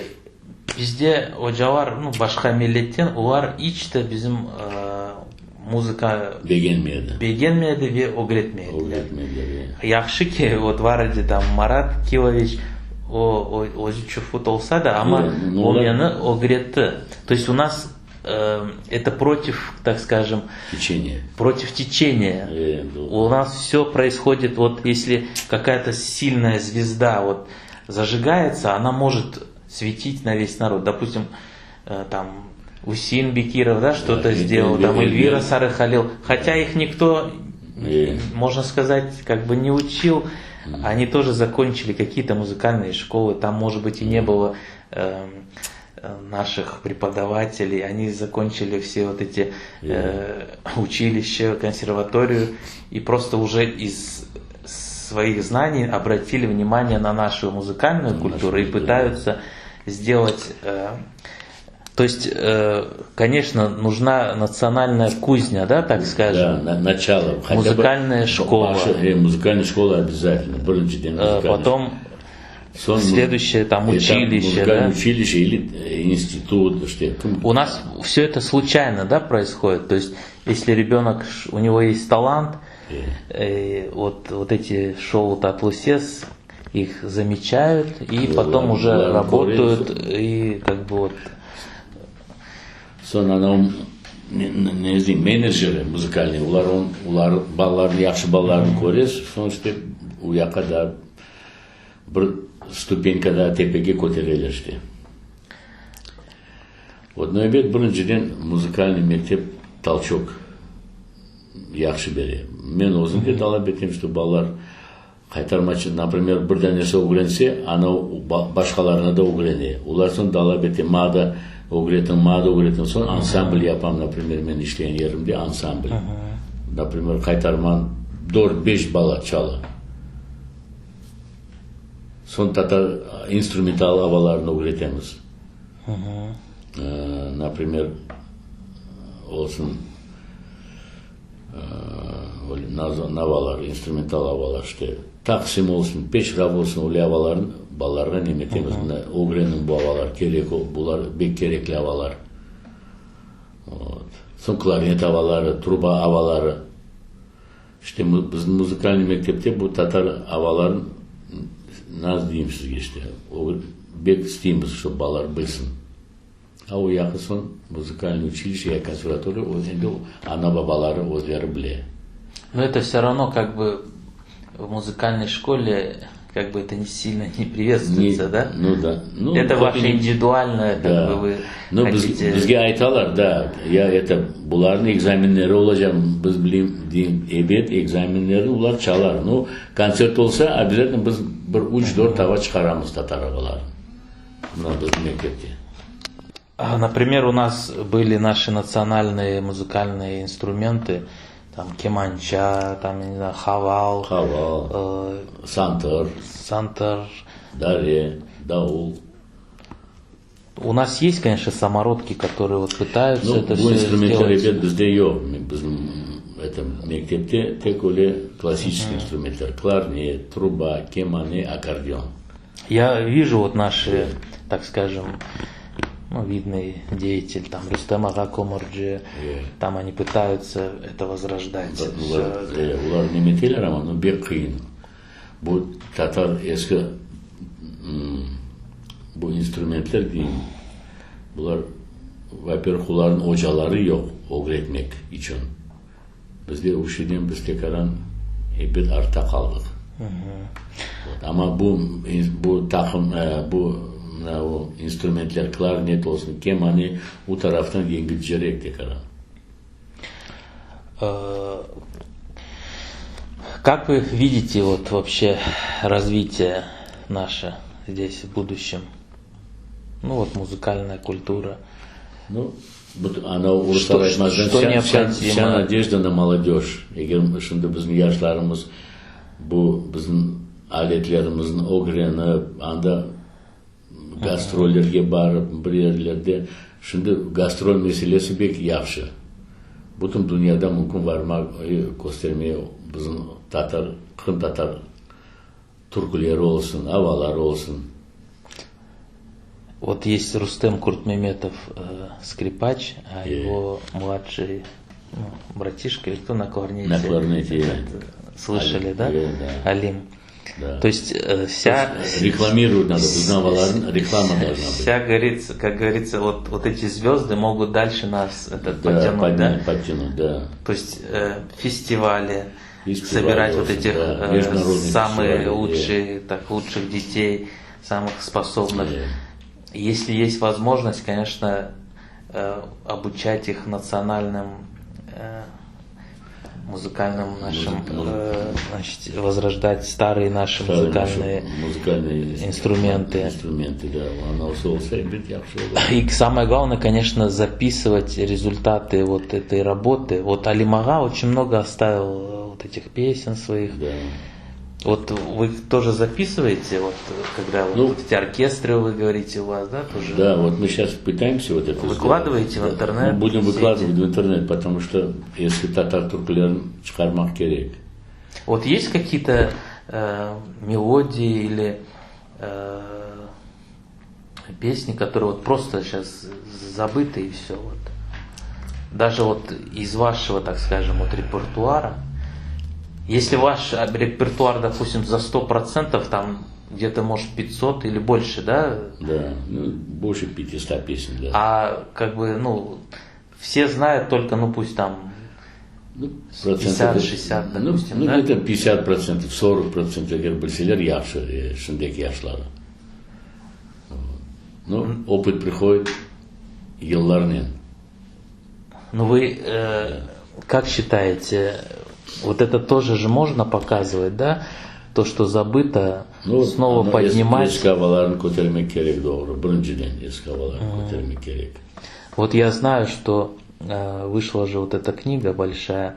Bizde ocalar, nu, başqa milletten, olar iç te bizim e, muzıka Begenmedi. begenmedi ve ögretmediler. Ögretmediler. Yahşı ki, vot bar edi там Marat Kiloviç, o, o özü çufut olsa da, amma Evet, ну, o olar- meni ögretti. То есть у нас э, это против, так скажем, Течение. против течения. Э, да. У нас все происходит, вот если какая-то сильная звезда вот зажигается, она может светить на весь народ. Допустим, э, там Усин Бекиров, да, что-то Да, сделал, Эльвира- там Эльвира Эльвира. Сарыхалил. Хотя их никто, Э. можно сказать, как бы не учил. Они тоже закончили какие-то музыкальные школы. Там, может быть, и не было эм, э, наших преподавателей. Они закончили все вот эти э, училища, консерваторию. И просто уже из своих знаний обратили внимание на нашу музыкальную На культуру нашу и культуру, пытаются сделать... э, то есть, э, конечно, нужна национальная кузня, да, так скажем. Да, на- начало. Хотя бы Музыкальная школа. Başı- э, музыкальная школа обязательно. Birinciden Э, музыкальная Потом Soñ следующее там этап училище, музыкальное да? училище или э, институт, что У нас все это случайно, да, происходит. То есть, если ребенок, ш- у него есть талант, э, вот, вот эти шоу Tatlı Ses, их замечают и Да, потом да, уже да, работают и как бы вот Soñ anav ne, ne deyim, menedjeri музыкальный, olar on, olar balalarnı yahşı balalarnı köre, soñ işte o yaqqa da bir ступенька da tepege kötereler işte. Вот, но ebet birinciden музыкальный mektep толчок yahşı bere. Men özüm de talap etem, что balalar. Qaytarmaçı, naprimer, bir danesi ögrense, ana başqalarına da ögrene. Olar soñ talap ete, maña da ögretiñ, maña da ögretiñ. Soñ ansambl yapam, naprimer, men işlegen yerimde ansambl. Naprimer, qaytarmanı dört, beş bala çala. Soñ tatar instrumental avalarını ögretemiz. Naprimer, olsun, öyle navalar, instrumental avalar, işte, taqsim olsun, peşraf olsun, öyle avalarnı balalarğa nemetemiz. Mına, ögreniñ bu avalar, kerek, bular bek kerekli avalar. Vot. Soñ klarnet avaları, truba avaları. İşte, bizim muzıkalnıy mektepte bu tatar avaların, nasıl deyim sizge, işte, bek isteymiz, şob balalar bilsin. A o yaqı soñ muzıkalnıy uçilişe ya konservatoriya, o endi ana-babaları özleri bile. No eto vse ravno kak bı v muzıkalnıy şkole kak bı eto ne silno ne privetstvuetsya, da? Nu da. Nu, eto vaşe individualnoye kak bı vı Nu, hotite. Bizge aytalar, da, ya eto, bularnıñ ekzamenleri olacaq, biz bileyim, deyim, ebet, ekzamenlerini olar çalar. Nu, kontsert olsa, obязательno biz bir üç-dört ava çıqaramız tatar avalarını. Mına bizim mektepte. Naprimer, u nas byli naşi natsionalnıye muzıkalnıye instrumentı, tam kemança, tam, ya ne znayu, haval. Haval, santır. Santır. Dare, davul. U nas yest, koneçno, samorodki, kotorıye vot pıtayutsya Nu, eto bu vsё instrumentler sdelat. ebet bizde yoq. Bizim, eto, mektepte tek öyle klassическiy instrumentler, klarnet, truba, kemane, akkordeon. Ya vijу vot naşı, tak skajем, nu, vidnıy deyatelь, tam, Rüstem ağa Komurci, tam oni pıtayutsa eto vozrojdat vsё. Olar nemeteler amma, nu, bek qıyın. Bu tatar eski bu instrumentler deyim, bular, vo-pervıh, olarnıñ ocaları yoq ögretmek içün. Bizde o şeyden biz tekaran ebet artta qaldıq. Amma bu, bu taqım, bu mına o instrumentler, klarnet olsun, kemane, o taraftan yengilcerek tekaran. Kak vı vidite vot voobşe razvitiye naşe zdes v buduşçem? Nu vot muzıkalnaya kultura. Nu, Ana uruslar aytmazdan, vsâ nadejda na molodej. Eger şimdi bizim yaşlarımız bu bizim aletlerimizni ögrenip, anda gastrollerge barıp, bir yerlerde, şimdi gastrol meselesi pek yahşı. Bütün dünyada mümkün varmaq, köstermege bizim tatar, qırımtatar türküleri olsun, avaları olsun. Vot yest Rustem Kurtmemetov, skripaç, a ego mladşiy, nu, bratişka ili kto na klarnete. Na klarnete, Slışali, da? Alim. To yest vsâ... Reklamirovat nado, bizim avalarnı reklama dolžna bıt. Vsâ, govoritsâ, kak govoritsâ, vot, vot eti zvözdı mogut dalşe nas, etot, podtânut, da? Podtânut, da. To yest festivali, sobirat vot etih samıye lutşiye, tak, lutşih detey, samıh sposobnıh. Esli yest vozmojnost, koneçno, obuçat ih natsionalnım muzıkalnım naşım, znaçit, vozrojdat starıye naşı muzıkalnıye instrumentı. İ samoye glavnoye, koneçno, zapisıvat rezultatı vot etoy rabotı. Vot Alim ağa oçen mnogo ostavil vot etih pesen svoih. Vot vı tože zapisıvaete, vot kogda vot eti orkestrı, vı govorite, u vas, da, tože? Da, vot mı seyças pıtaemsâ vot eto Vıkladıvaete v internet? Budem vıkladıvat v internet, potomu çto eski tatar türkülerin çıqarmaq kerek. Vot yest kakiye-to melodii ili pesni, kotorıye vot prosto seyças zabıtı i vsö vot? Daje vot iz vaşego, tak skajem, vot repertuara. Esli vaş repertuar, dopustim, za sto protsentov, tam gde-to, mojet, pyatsot ili bolşe, da? Da, nu, bolşe pyatisot pesen, da. A kak bı, nu, vse znayut tolko, nu, pust tam pyatdesât, şestdesât, dopustim, da? Nu, gde-to pyatdesât protsentov, sorok protsentov eger bilseler yahşı, şimdiki yaşları. Nu, opıt prihodit yıllarnen. Nu, vı kak şçitaete, vot eto tože je mojno pokazıvat, da? то, что забыто, Ну, снова ama поднимать. Eski avalarnı kötermek kerek, doğru. Birinciden eski avalarnı kötermek kerek. Вот я знаю, что э, вышла же вот эта книга большая,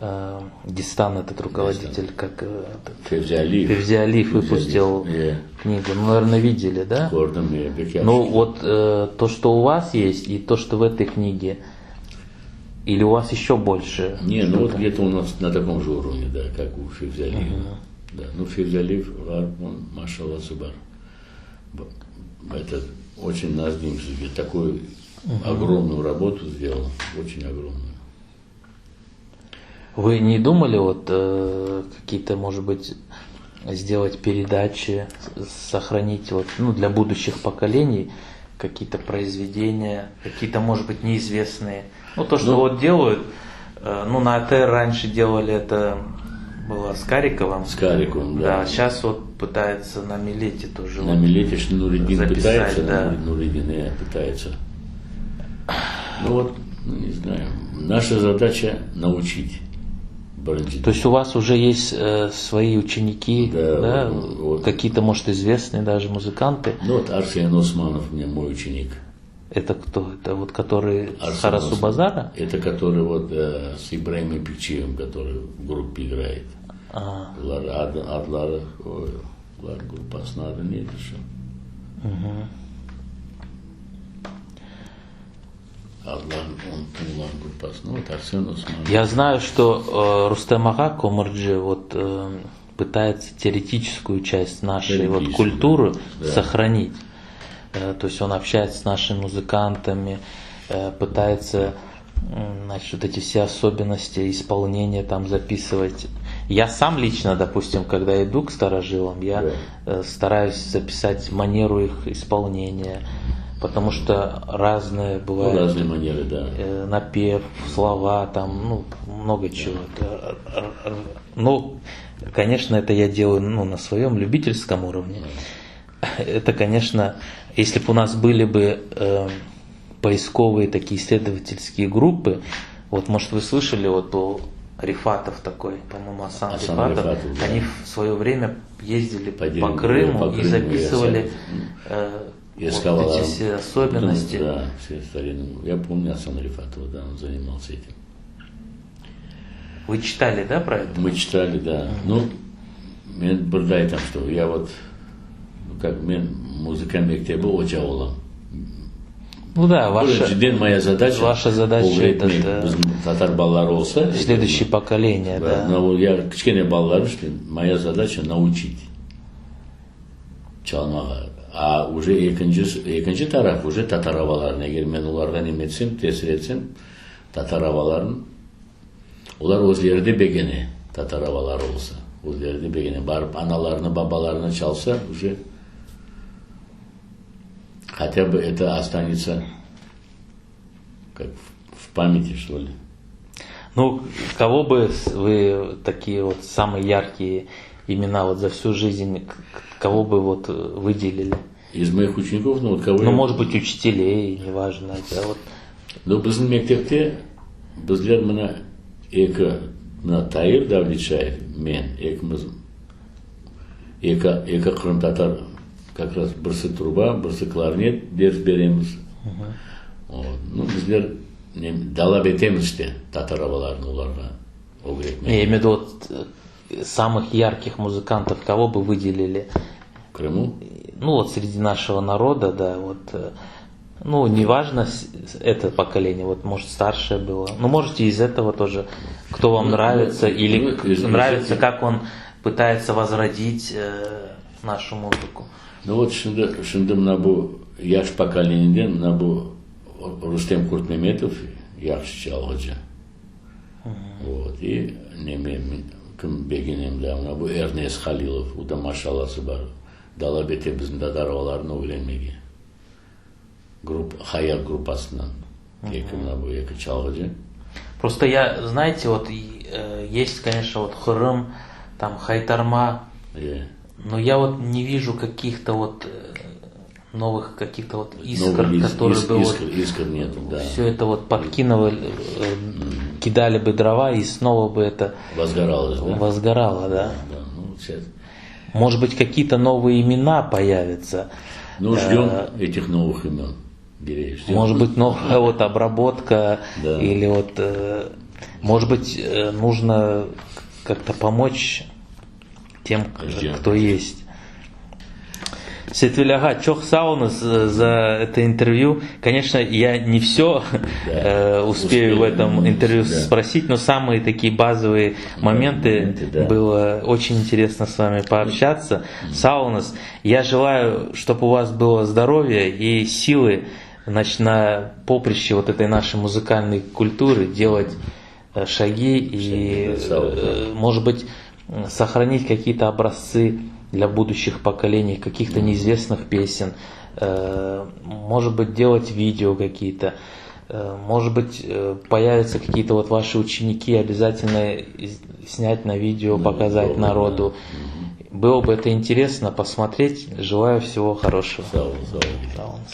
э, Дистан, этот руководитель, как э, этот, Fevzi Aliyev. Февзи Алиев выпустил Э, книгу. Ну, наверное, видели, да? Kördim, e, pek yahşı. Ну, вот э, то, что у вас есть, и то, что в этой книге, или у вас еще больше? Не, ну вот где-то у нас на таком же уровне, да, как у Февзи Алиева. Да, ну Февзи Алиев, он, maşallası bar. Это очень над ним такую огромную работу сделал, очень огромную. Вы не думали вот э, какие-то, может быть, сделать передачи, сохранить вот, ну, для будущих поколений какие-то произведения, какие-то, может быть, неизвестные. Ну, то, что ну, вот делают, э, ну, на АТР раньше делали это было с Кариковым. С Кариковым, да. Да, сейчас вот пытается на Милете тоже. На вот Милете Нуридин записать, пытается, да. Нуридин э, пытается. Ну вот, ну, не знаю. Наша задача научить. Birinciden. То есть у вас уже есть э, свои ученики, Да, да, вот, вот. какие-то, может, известные даже музыканты. Ну вот Арсен Османов мне мой ученик. Это кто? Это вот который с Арсен Харасу Османов. Базара? Это который вот э, с Ибраимом Пикчиевым, который в группе играет. А, Olar adı, adları, oy, olar gruppasınıñ adı ne edi şu? Adlarını unuttum olar gruppasını. Вот Арсен Османов. Я знаю, что э, Рустем ağa Комурджи вот э, пытается теоретическую часть нашей вот Теоретическую, культуры да. сохранить. Э, то есть он общается с нашими музыкантами, э, пытается м, значит, вот эти все особенности исполнения там записывать. Я сам лично, допустим, когда иду к старожилам, я Да. э, стараюсь записать манеру их исполнения, потому что разные Ну, бывают разные манеры, да. э, напев, слова, там, ну, много чего. Это, э, Ну, конечно, это я делаю ну, на своем любительском уровне. Это, конечно, если бы у нас были бы э, поисковые такие исследовательские группы, вот, может, вы слышали, вот был Рифатов такой, по-моему, Асан, Асан Рифатов, Рифатов, да. они в свое время ездили По по, деревне, Крыму по и Крыму, записывали я э, Я вот искал, эти а, все особенности. Да, все старинные. Я помню Асана Рифатова, да, он занимался этим. Вы читали, да, про это? Мы читали, да. Ну, men bir de aytam, что я вот, ну, как men muzıka mektebi oca olam. Ну да, ваша, Birinciden моя задача ваша задача ögretmek. это, да. Bizim tatar balaları olsa следующее поколение, да, да. но я kiçkene balalar işte моя задача научить çalmağa. A уже ekinci ekinci taraf уже tatar avalarını eger men olarğa neme etsem, tesir etsem tatar avaların olar özleri de begene tatar avaları olsa. Özleri de begene. Barıp analarına, babalarına çalsa уже хотя бы это останется как в, в памяти, что ли. Ну, кого бы вы такие вот самые яркие имена вот за всю жизнь, к- кого бы вот э, выделили? Из моих учеников, ну вот кого Ну, я- может быть, учителей, неважно. Это вот Ну, bizim mektepte bizler mına eki mına Tair Davletşayev, men ekimiz eki, eki qırımtatar как раз birisi truba, birisi klarinet ders beremiz. Вот. Ну, bizler ne, talap etemiz işte tatar avalarını olarğa ögretmek. Не, я имею в виду вот э, самых ярких музыкантов, кого бы выделили? В Крыму Ну, вот среди нашего народа, да, вот, э, ну, неважно это поколение, вот, может, старшее было. Ну, можете из этого тоже, кто вам Ну, нравится, ну, или ну, из- из нравится, этих- как он пытается возродить э, нашу музыку. Ну вот şimdi, şimdi mına bu yaş pokolение den mına bu Rustem Kurtmemetov yahşı çalğıcı. Вот. И neme, kim begenem de mına bu Эрнес Халилов, o da maşallası bar. Talap ete bizim tatar avalarını ögrenmege. Grup, Hayat gruppasından. Eki mına bu eki çalğıcı. Просто я, знаете, вот и, э, есть, конечно, вот Qırım, там Haytarma, Э, но я вот не вижу каких-то вот э, новых каких-то вот искр, новых ис- которые ис- бы вот искр, искр нету, да. все это вот подкинули, э, кидали бы дрова и снова бы это Возгоралось, да? возгорало, да. Да, ну, вот. Сейчас. Может быть, какие-то новые имена появятся. Ну, ждем этих новых имен. Гирей, ждем. Может быть, новая вот обработка Да. или вот, может быть, нужно как-то помочь тем, Ждем. кто есть. Setveli ağa, çoq sağ oluñız за это интервью. Конечно, я не все успею в Успели, этом интервью да. спросить, но самые такие базовые моменты моменты, да. было очень интересно с вами пообщаться. Sağ oluñız, я желаю, чтобы у вас было здоровье и силы, значит, на поприще вот этой нашей музыкальной культуры делать шаги и, Шаги, да, sağ ol. может быть, сохранить какие-то образцы для будущих поколений, каких-то неизвестных песен, может быть, делать видео какие-то, может быть, появятся какие-то вот ваши ученики, обязательно снять на видео, показать здорово, народу. Было бы это интересно посмотреть. Желаю всего хорошего. Sağ ol, sağ ol. Sağ oluñız.